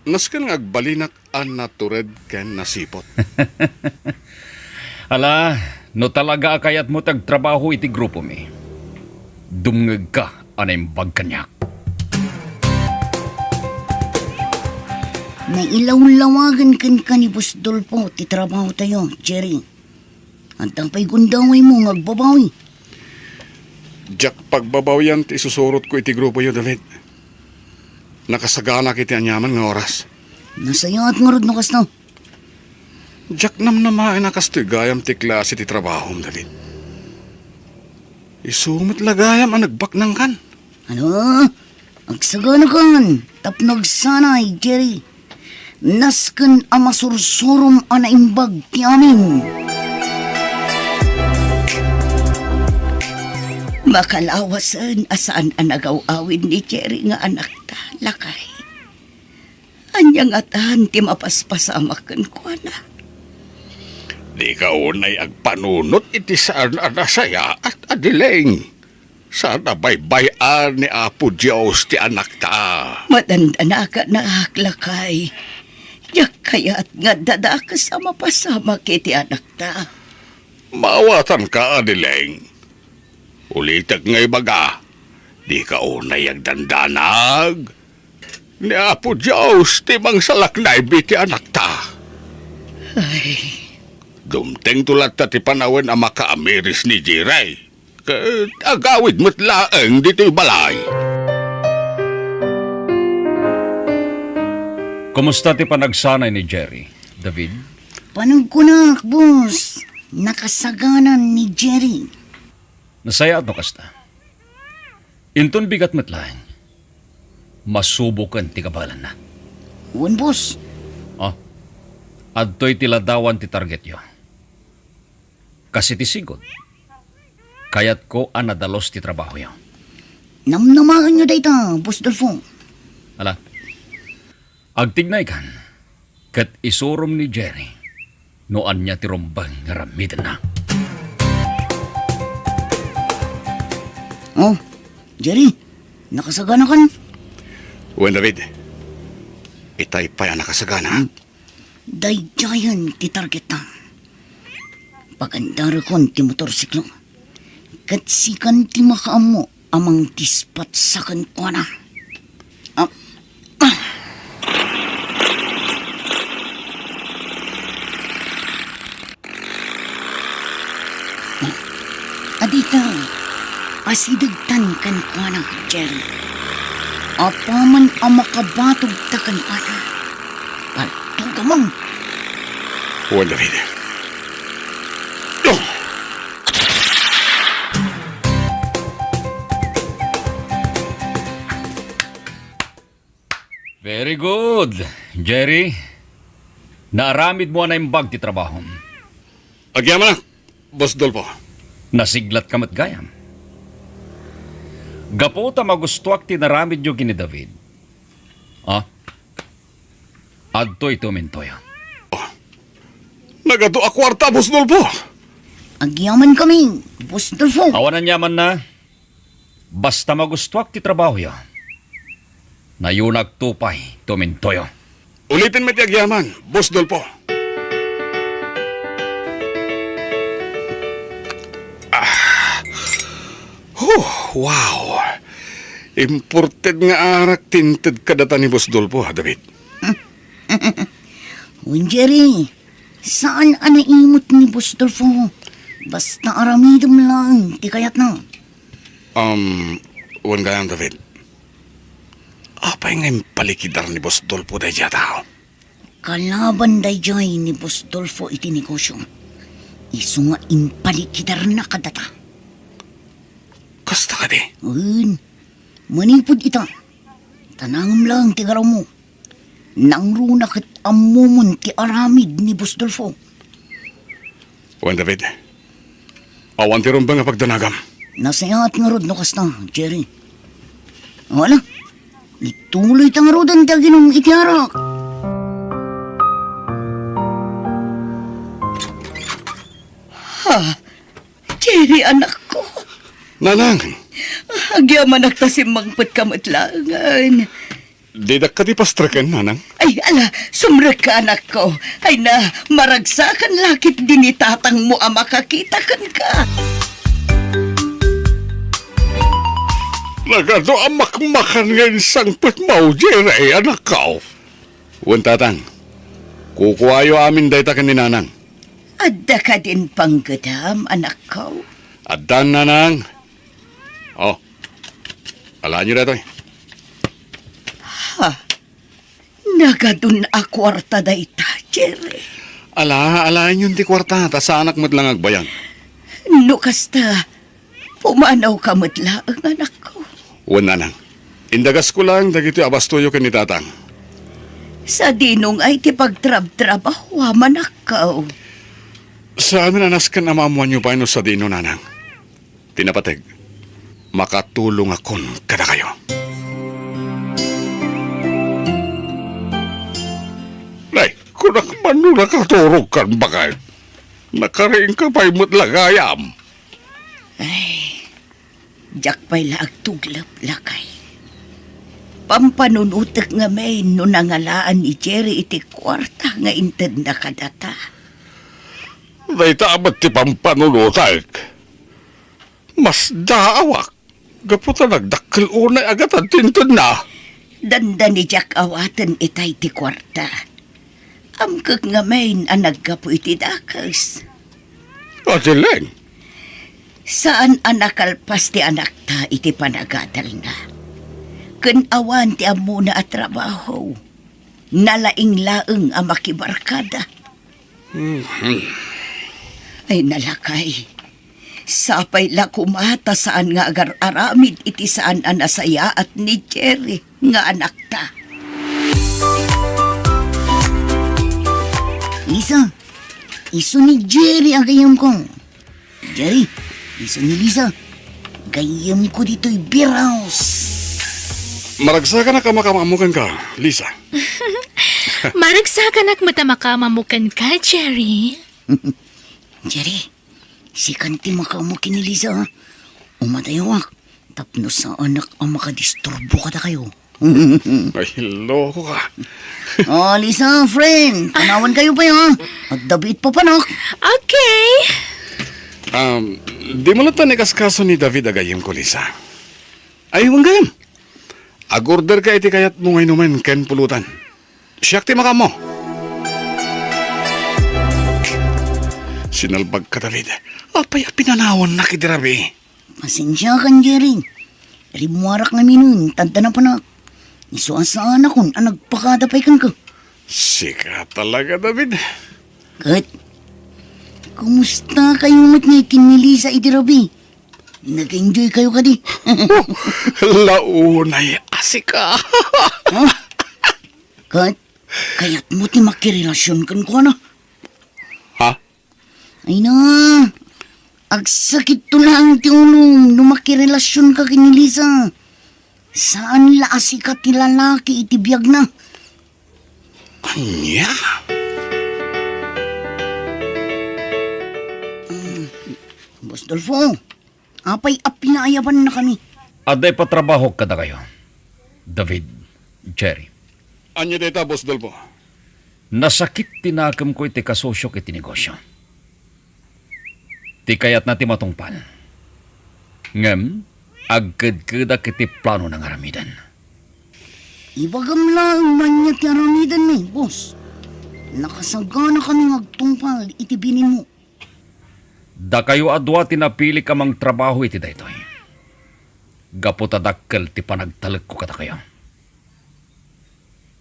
nasken nga agbalinak a natured ken nasiput. Ala, no talaga a kayatmo ti agtrabaho iti grupomi, dumngegka a naimbag kaniak. Nailawlawagan kenka ni Boss Dolfo ti trabahotayo, Jerry. Adda pay gundawaymo nga agbabawi. Diak pagbabawian ti isusurotko iti grupoyo, David. Nakasaganak iti aniaman nga oras. Nasayaat ngarud no kasta. Diak namnamaen a kastoy gayam ti klase ti trabahom, David. Isu met la gayam a nagbaknangkan. Ano? Agsaganakan tapno agsanay, Jerry. Nasken a masursurom a naimbag ti amin. Makalawasen a saan a nagaw-awid ni Jerry nga anakta, lakay. Ania ngatan ti mapaspasamak kenkuana? Dika unay agpanunot iti saan a nasayaat, Adeleng. Saan a baybay-an ni Apo Dios ti anakta. Madandanakan, lakay. Diak kayat nga addadakes a mapasamak iti anakta. Maawatanka, Adeleng. Ulitek nga ibaga, dika unay agdandanag. Ni Apo Dios ti mangsalaknaybi ti anakta. Ay. Dumtengto latta ti panawen a makaamiris ni Jerry. Ket agawid met laeng ditoy balay. Kumusta ti panagsanay ni Jerry, David? Panagkunak, boss. Nakasaganan ni Jerry. Nasayaat no kasta. Inton bigat met laeng, masuboken ti kabaelanna. Wen, boss. Oh, adtoy ti ladawan ti targetyo. Kas iti sigud, kayatko a nadalus ti trabahoyo. Namnamaenyo dayta, Boss Dolfo. Ala, agtignaykan ket isurom ni Jerry no ania ti rumbeng nga aramidenna. Oh, Jerry, nakasaganakan? Wen, David. Itay pay a nakasagana. Daydiayen ti targetta. Pagandarekon ti motorsiklo. Ket sikan ti makaammo a mangdispatsa kenkuana. Ah, ah. Adita, asidegtan kenkuana, Jerry. Apaman a makabatogta kenkuana, paltugamon. Wen, David. Oh! Very good, Jerry. Naaramidmo a naimbag ti trabahom. Agyamanak, Boss Dolfo. Nasiglatka met gayam. Gapu ta magustuak ti naramidyo ken ni David. Ah? Adtoy tumintoyo. Nagadu a kuarta, Boss Dolfo. Agyamankami, Boss Dolfo. Awan aniamanna. Basta magustuak ti trabahoyo, nayonakto pay tumintoyo. Uliten met ti agyaman, Boss Dolfo. Ah. Huh, wow. Imported nga arak ti inted kadata ni Boss Dolfo, ha, David? Wen, Jerry, saan a naimot ni Boss Dolfo. Basta aramidem laeng ti kayatna. Um, wen gayam, David. Apay nga impalikidar ni Boss Dolfo daydiay a tao? Kalaban daydiay ni Boss Dolfo iti negosio. Isu nga impalikidarna kadata. Kasta kadi? Wen, manipud ita, tanangem laeng ti garawmo. Nangruna ket ammomon ti aramid ni Boss Dolfo. Wen, David, awan ti rumbeng a pagdanagam. Nasayaat ngarud no kasta, Jerry. Wala, ituloyta ngaruden ti aginum iti arak. Ha? Jerry, anakko. Nanang! Agyamanak ta simmangpetka met laengen. Didak kadi pastreken, nanang? Ay, ala, sumrekka, anakko. Ay na, maragsakan la ketdi ni tatangmo a makakita kenka. Nagadu a makmakan nga insangpetmo, Jerry, anakko. Wen, tatang. Kukuayo amin dayta ken ni nanang. Adda kadin panggedam, anakko? Addan, nanang. Oh. Alaenyo daytoy. Ha? Nagadun a kuarta dayta, Jerry. Ala, alaenyon ti kuarta, ta saanak met la nga agbayag. No kasta, pumanawka met laeng, anakko. Wen, nanang. Indagasko laeng dagitoy a bastoyo ken ni tatang. Sadino ngay ti pagtrabtrabahoam, anakko? Saanen a nasken a maammoanyo pay no sadino, nanang. Ti napateg, makatulongakon kadakayo. Nay, kunak man no nakaturogkan, baket. Nakariingka pay met la gayam. Ay, diak pay la agtuglep, lakay. Pampanunotek ngamin no nangalaan ni Jerry iti kuarta nga intedna kadata. Dayta met ti pampanunotek. Masdaawak. Gapu ta nagdakkel unay a gatad ti intedna. Dandani diak awaten itay ti kuarta. Amkek ngamin a naggapu iti dakes. Adi laeng? Saan a nakalpas ti anakta iti panagadalna. Ken awan ti ammona a trabaho. Nalaing laeng a makibarkada. Mhm. Ay, nalakay. Sapay la koma ta saan nga agar-aramid iti saan a nasayaat ni Jerry nga anakta. Lisa, isu ni Jerry a gayyemko. Jerry, isu ni Lisa. Gayyemko ditoy beer house. Maragsakanak a makaammo kenka, Lisa. Maragsakanak met a makaammo kenka, Jerry. Jerry, sikan ti makaammo ken ni Lisa, ha? Umadayawak tapno saanak a makadisturbo kadakayo. Ay, loko ka. Oh, Lisa, friend, panawankayo pay, ha? Adda biit papanak. Okay. Um, di mo latta ni kaskaso ni David a gayyemko, Lisa. Ay, wen gayam. Ag-orderka iti kayatmo nga inumen ken pulutan. Siak ti makaammo. Sinalbagka, David. Apay a pinanawannak idi rabii? Pasensiakan, Jerry. Rimmuarak ngaminen, ta adda napanak. Isu a saanakon a nagpakada pay kenka. Sika talaga, David. Ket, kumusta kayo met ngay ken ni Lisa idi rabii? Nag-enjoy kayo kadi? Launay a sika. Ha? Ket, kayatmo ti makirelasion kenkuana? Ha? Ay na, agsakitto laeng ti ulom no makirelasionka ken ni Lisa. Saan la a sika ti lalaki iti biagna. Ania? Mm, Boss Dolfo, apay a pinaayabannakami? Adda ipatrabahok kadakayo, David, Jerry. Ania dayta, Boss Dolfo? Nasakit ti nakemko iti kasosiok iti negosio. Ti kayatna ti matungpal. Ngem, agkedkedak iti planona nga aramiden. Ibagam laeng no ania ti aramidenmi, boss. Nakasaganakami nga agtungpal iti binimmo. Dakayo a dua ti napilik a mangtrabaho iti daytoy. Gapu ta dakkel ti panagtalekko kadakayo.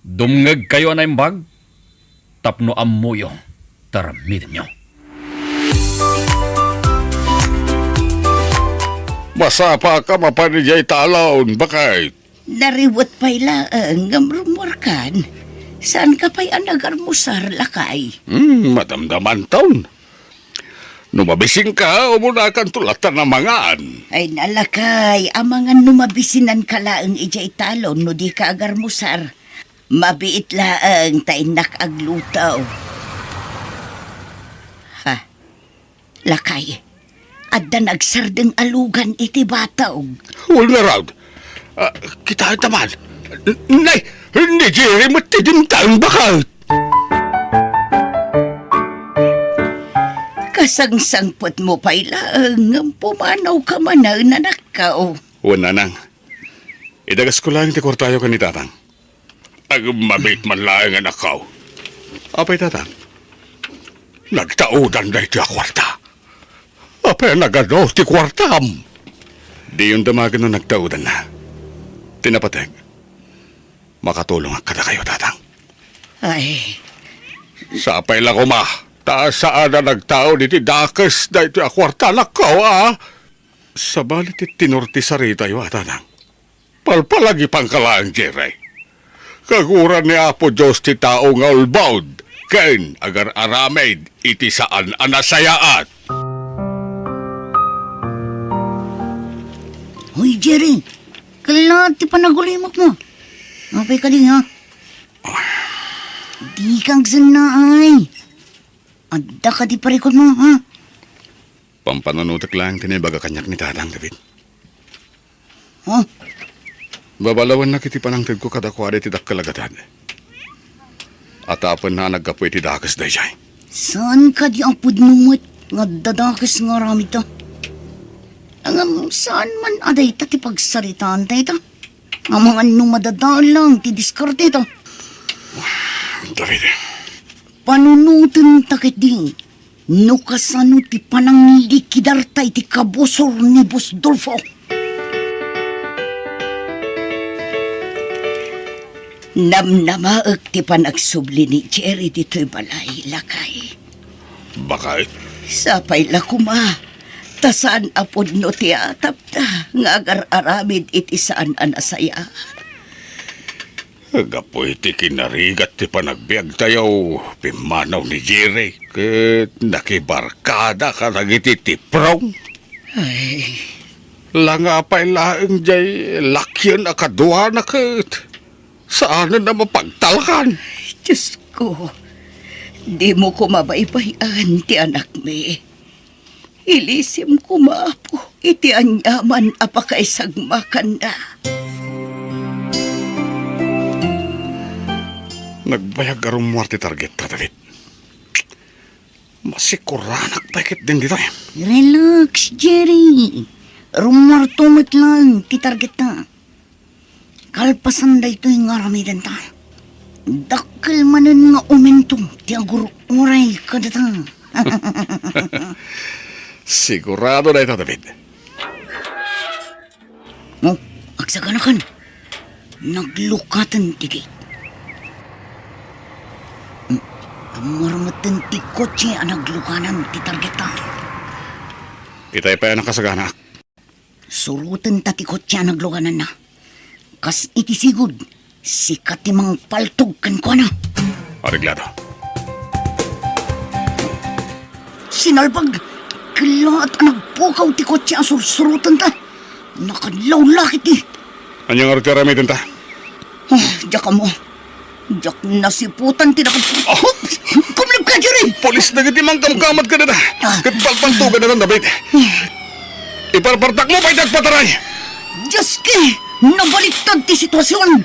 Dumngegkayo a naimbag tapno ammoyo ta aramidenyo. Masapaka mapan idiay talon, baket. Nariwet pay laeng ngem rummuarkan. Saanka pay a nagarmusar, lakay? Hmm, madamdamanton. No mabisinka, umunakanto latta a mangan. Ay, nalakay, amangan no mabisinanka laeng idiay talon no dika agarmusar. Mabiit laeng ta innak agluto. Ha? Lakay, Adda nagsardeng a lugan iti batog. Wen ngarud. Ah, kitaem ta man. N-, nay, ni Jerry met ti dimteng baket. Kasangsangpetmo pay laeng ngem pumanawka manen, anakko. Wen, nanang. Idagasko laeng ti kuartayo ken ni tatang. Agmamit man laeng, anakko. Apay, tatang? Nagtaodan daytoy a kuarta. Apay, nagano ti kuartam? Diyon damagen no nagtaodanna. Ti napateg, makatulongak kadakayo, tatang. Ay. Sapay la koma, ta saan a nagtaod iti dakes daytoy a kuarta, anakko, a? Sabali ti tenor ti saritayo, a, tatang. Palpalagipangka laeng, Jerry. Kaguran ni Apo Dios ti tao nga ulbod ken agar-aramid iti saan a nasayaat. Hoy, Jerry, kalla ti panagulimokmo. Apay kadi, ha? Dika agsennaay. Adda kadi parikutmo, ha? Pampanunotek laeng ti naibaga kaniak ni Tatang, David. Ha? Babalawennak iti panangtedko kadakuada iti dakkel a gatad. Atapenna a naggapu iti dakes daydiay. Saan kadi a pudno met nga adda dakes nga aramidta? Ngem saan man a dayta ti pagsaritaan dayta? Amangan no madadael lang ti diskarteta. David. Panunotenta ketdi no kasano ti pananglikidar ta iti kabusor ni Boss Dolfo. Namnamaek ti panagsubli ni Jerry ditoy balay, lakay. Baket? Sapay la koma, ta saan a pudno ti atapda nga agar-aramid iti saan a nasayaat. Gapu iti kinarigat ti panagbiagtayo, pimmanaw ni Jerry ket nakibarkada kadagiti tiprong. Ay. Langa pay laeng jay lakyen a kaduana ket saanen a mapagtalkan. Diosko, dimo koma baybay-an ti anakmi. Ilisim koma, Apo, iti aniaman a pakaisagmakanna. Nagbayag a rummuar ti targetta, David. Masikuranak pay ketdin ditoy. Relax, Jerry. Rummuarto met laeng ti targetta. Kalpasan daytoy nga aramidenta, dakkel manen nga umento ti agur-uray kadata. Sigurado dayta, David. Oh, agsaganakan. Naglukaten ti gate. Mm, rummuar metten ti kotse a naglukanan ti targetta. Itay pay a nakasaganak. Surotenta ti kotse a naglukananna. Kas iti sigud, sika ti mangpaltog kenkuana. Areglado. Sinalbag! Kellaat a nagpukaw ti kotse a sursurotenta. Nakadlawlakit ti. Ania ngarud ti aramidenta? Ah, diak ammo. Diak nasiputan ti nakad-, oh! Kumleb ka, Jerry! Pulis dagiti mangkamkamad kadata. Ah. Ket palpaltogan dayta, David. Iparpartakmo pay ti agpataray. Dioski, nabaliktad ti situasion.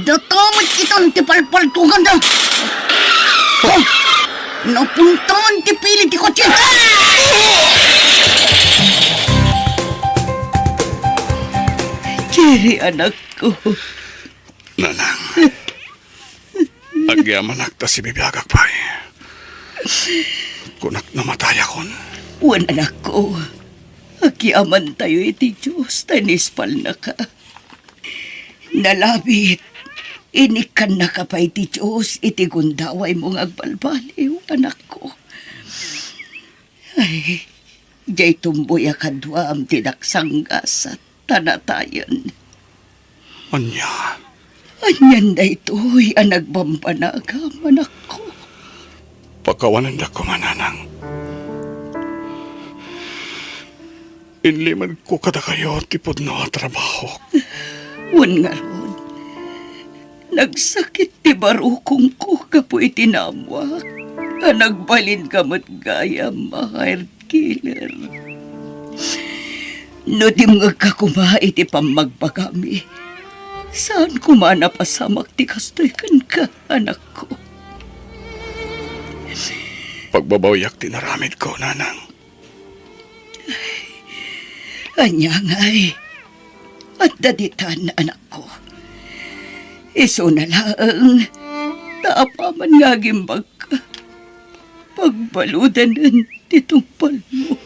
Data met itan ti palpaltoganda. Oh! Napuntaan ti pili ti kotse. Jerry, anakko. Nanang, agyamanak ta sibibiagak pay. Kunak no matayakon. Wen, anakko, agyamantayo iti Dios ta inispalnaka. Nalabit, inikkannaka pay ti Dios iti gundawaymo nga agbalbaliw, anakko. Ay, diay tumboy a kaduam ti naksanggasat ta natayen. Ania? Anian daytoy a nagbambanagam, anakko? Pakawanendak koma, nanang. Inlimedko kadakayo ti pudno a trabahok. Wen ngarud, nagsakit ti barukongko gapu iti naammoak a nagbalinka met gayam a hired killer. No dimngegka koma iti pammagbagami, saan koma a napasamak ti kastoy kenka, anakko. Pagbabawiak ti naramidko, nanang. Ania ngay? Adda ditan, anakko. Isuna laeng ta apaman nga agimbagka, pagbaludanen ti tungpalmo.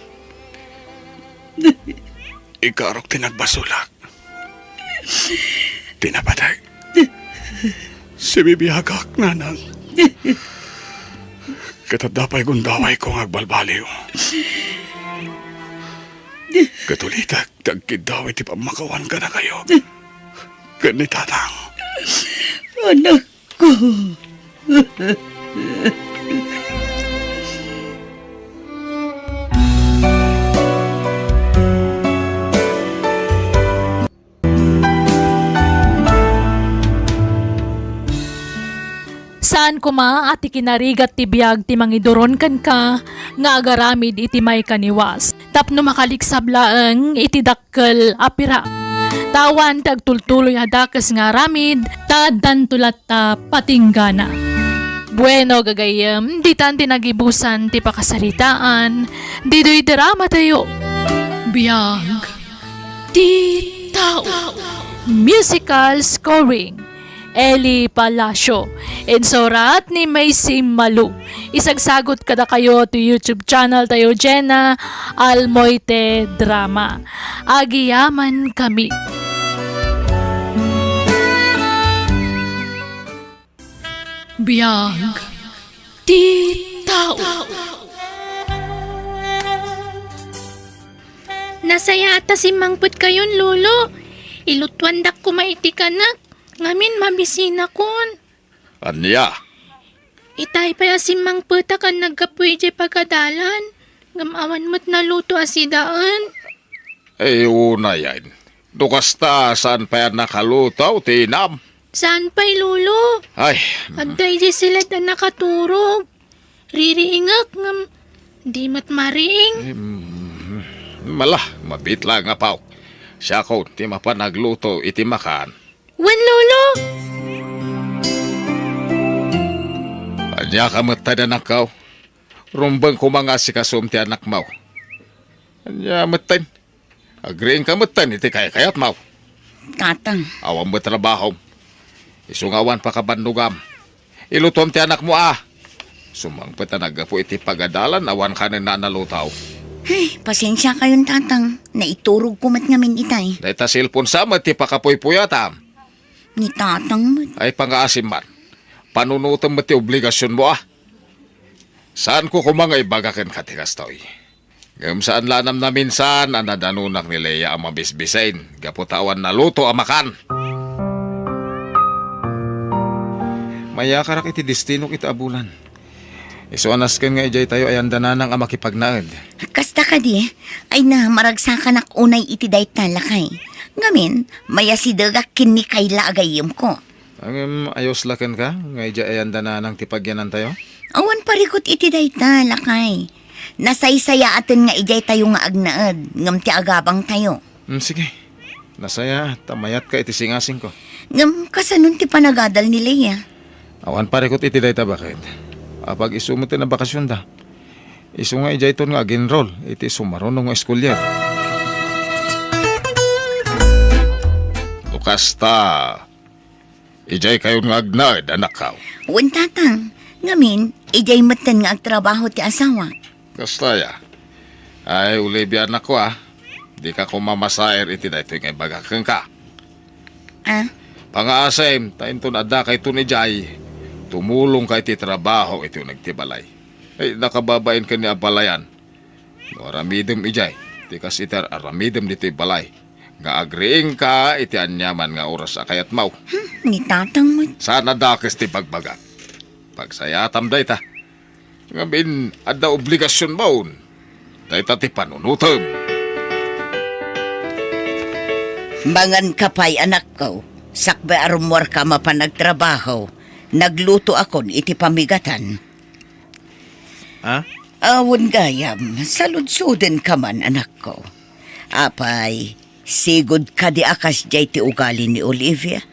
Ikarok ti nagbasolak. Ti napateg. Sibibiagak, nanang. Ket adda pay gundawayko nga agbalbaliw. Ket ulitek ti agkiddaw iti pammakawan kadakayo ken ni Tatang. Anakko. Saan koma a ti kinarigat ti biag ti mangiduron kenka nga agaramid iti maikaniwas, tapno makaliksab laeng iti dakkel a pirak. Ta awan ti agtultuloy a dakes nga aramid, ta addanto latta patinggana. Bueno, gagayyem, ditan ti nagibusan ti pakasaritaan, didoy dramatayo. Biag ti tao. Musical scoring, Eli Palacio. Insurat ni Macy Malu. Isagsagot kadakayo ti YouTube channel tayo, Jenna Almoite Drama. Agiyaman kami. Biag ti tao. Nasayaat ta simmangpetkayon, Lolo. Ilutuandak koma iti kanek, ngamin mabisinakon. Ania? Itay pay a simmangpetak a naggapu idiay pagadalan, ngem awan met naluto a sidaen. Ay, unayen. No kasta, saan pay a nakaluto ti inam? Saan pay, Lolo? Ay. Adda idiay siled a nakaturog. Ririingek ngem di met mariing. Em, mala, mabiit laeng, Apo. Siakon ti mapan agluto iti makan. Wen, Lolo! Aniaka metten, anakko? Rumbeng koma nga asikasom ti anakmo. Ania metten? Agriingka metten iti kaykayatmo. Tatang. Awan met trabahom. Isu nga awan pakabannogam. Ilutom ti anakmo a. Sumangpet a naggapu iti pagadalan, awan kanenna a naluto. Ay, pasensiakayon, Tatang. Naiturogko met ngamin itay. Dayta cellphone sa met ti pakapuypuyatam. Ni Tatang met. Ay, pangaasim man. Panunotem met ti obligasionmo a. Saanko koma nga ibaga kenka ti kastoy. Ngem saan la a namnaminsan a nadanonak ni Lea a mabisbisin gapu ta awan naluto a makan. Mayakarak iti destinok ita a bulan. Isu a nasken nga idiay tayo ayandananang a makipagnaed. Kasta kadi, ay na, maragsakanak unay iti dayta, lakay. Ngamin, mayasidegak ken ni Kayla a gayyemko. Ngem ayos la kenka nga idiay ayandananang ti pagyanantayo? Awan parikut iti dayta, lakay. Nasaysayaaten nga idiay tayo nga agnaed, ngem ti agabangtayo. Mm, sige. Nasayaat ta mayatka iti singasingko. Ngem kasanon ti panagadal ni Lea? Awan parikut iti dayta, baket. Apag-isu met ti nabakasionda. Isu nga idiayton nga ag-enroll iti sumaruno nga eskulyar. No kasta, idiay kayon nga agnaed, anakko. Wen, Tatang. Ngamin, idiay metten nga agtrabaho ti asawak. Kasta ya. Ay, Olivia, anakko, a. Dika koma masair iti daytoy nga ibagak kenka. Ah? Pangaasim, ta inton adda kayton idiay, tumulongka iti trabaho iti uneg ti balay. Ay, nakababain ken ni abalayan. No aramidem idiay, ti kas iti aramidem ditoy balay, nga agriingka iti aniaman nga oras a kayatmo. Hmm, ni Tatang met. Saan a dakes ti bagbagak. Pagsayaatam dayta. Ngamin, adda obligasionmon. Dayta ti panunotem. Manganka pay, anakko. Sakbay a rummuarka a mapan agtrabaho, naglutoakon iti pamigatan. Ha? Awan gayam, saludsodenka man, anakko. Apay, sigud kadi a kasdiay ti ugali ni Olivia,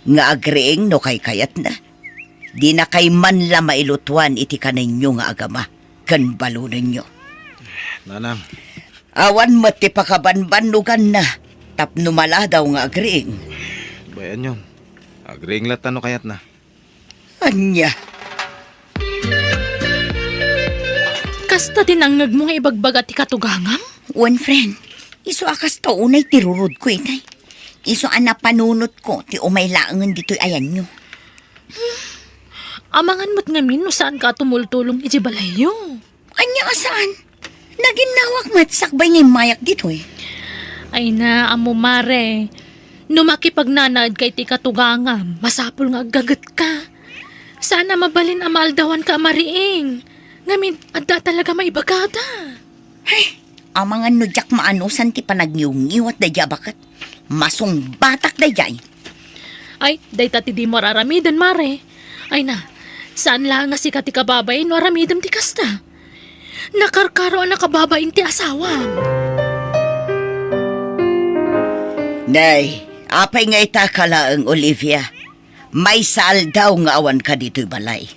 nga agriing no kaykayatna. Dinakay man la mailutuan iti kanenyo nga agama ken balonenyo. Nanang. Awan met ti pakabanbannuganna tapno maladaw nga agriing. Bayan yon. Agriing latta no kayatna. Ania? Kasta ti nangngegmo nga ibagbaga ti katugangam? Wen, friend. Isu a kasta unay ti rurudko itay. Isu a napanunotko ti umay laengen ditoy ayanyo. Amangan met ngamin no saanka a tumultulong iti balayyo. Ania a saan? Naginnawak met sakbay nga immayak ditoy. Ay na, ammo, Mare. No makipagnanaedka iti katugangam, masapul nga aggagetka. Saan a mabalin a maaldawanka a mariing. Ngamin, adda talaga maibagada. Ay, amangan no diak maanusan ti panagniwngiwat daydiay a baket. Masungbatak daydiay. Ay, dayta ti dimo ar-aramiden, Mare. Ay na, saan laeng nga sika ti kababain no aramidem ti kasta. Nakarkaro a nakababain ti asawam. Nay, apay nga itaka laeng, Olivia? Maysa aldaw nga awanka ditoy balay.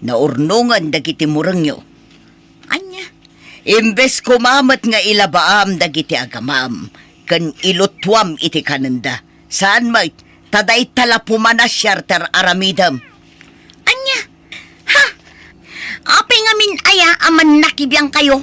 Naurnongen dagiti murengyo. Ania? Imbes koma met nga ilabaam dagiti agamam ken ilutuam iti kanenda, saan met ta dayta la pumanasiar ti ar-aramidem. Ania? Ha? Apay ngamin aya a mannakibiangkayo?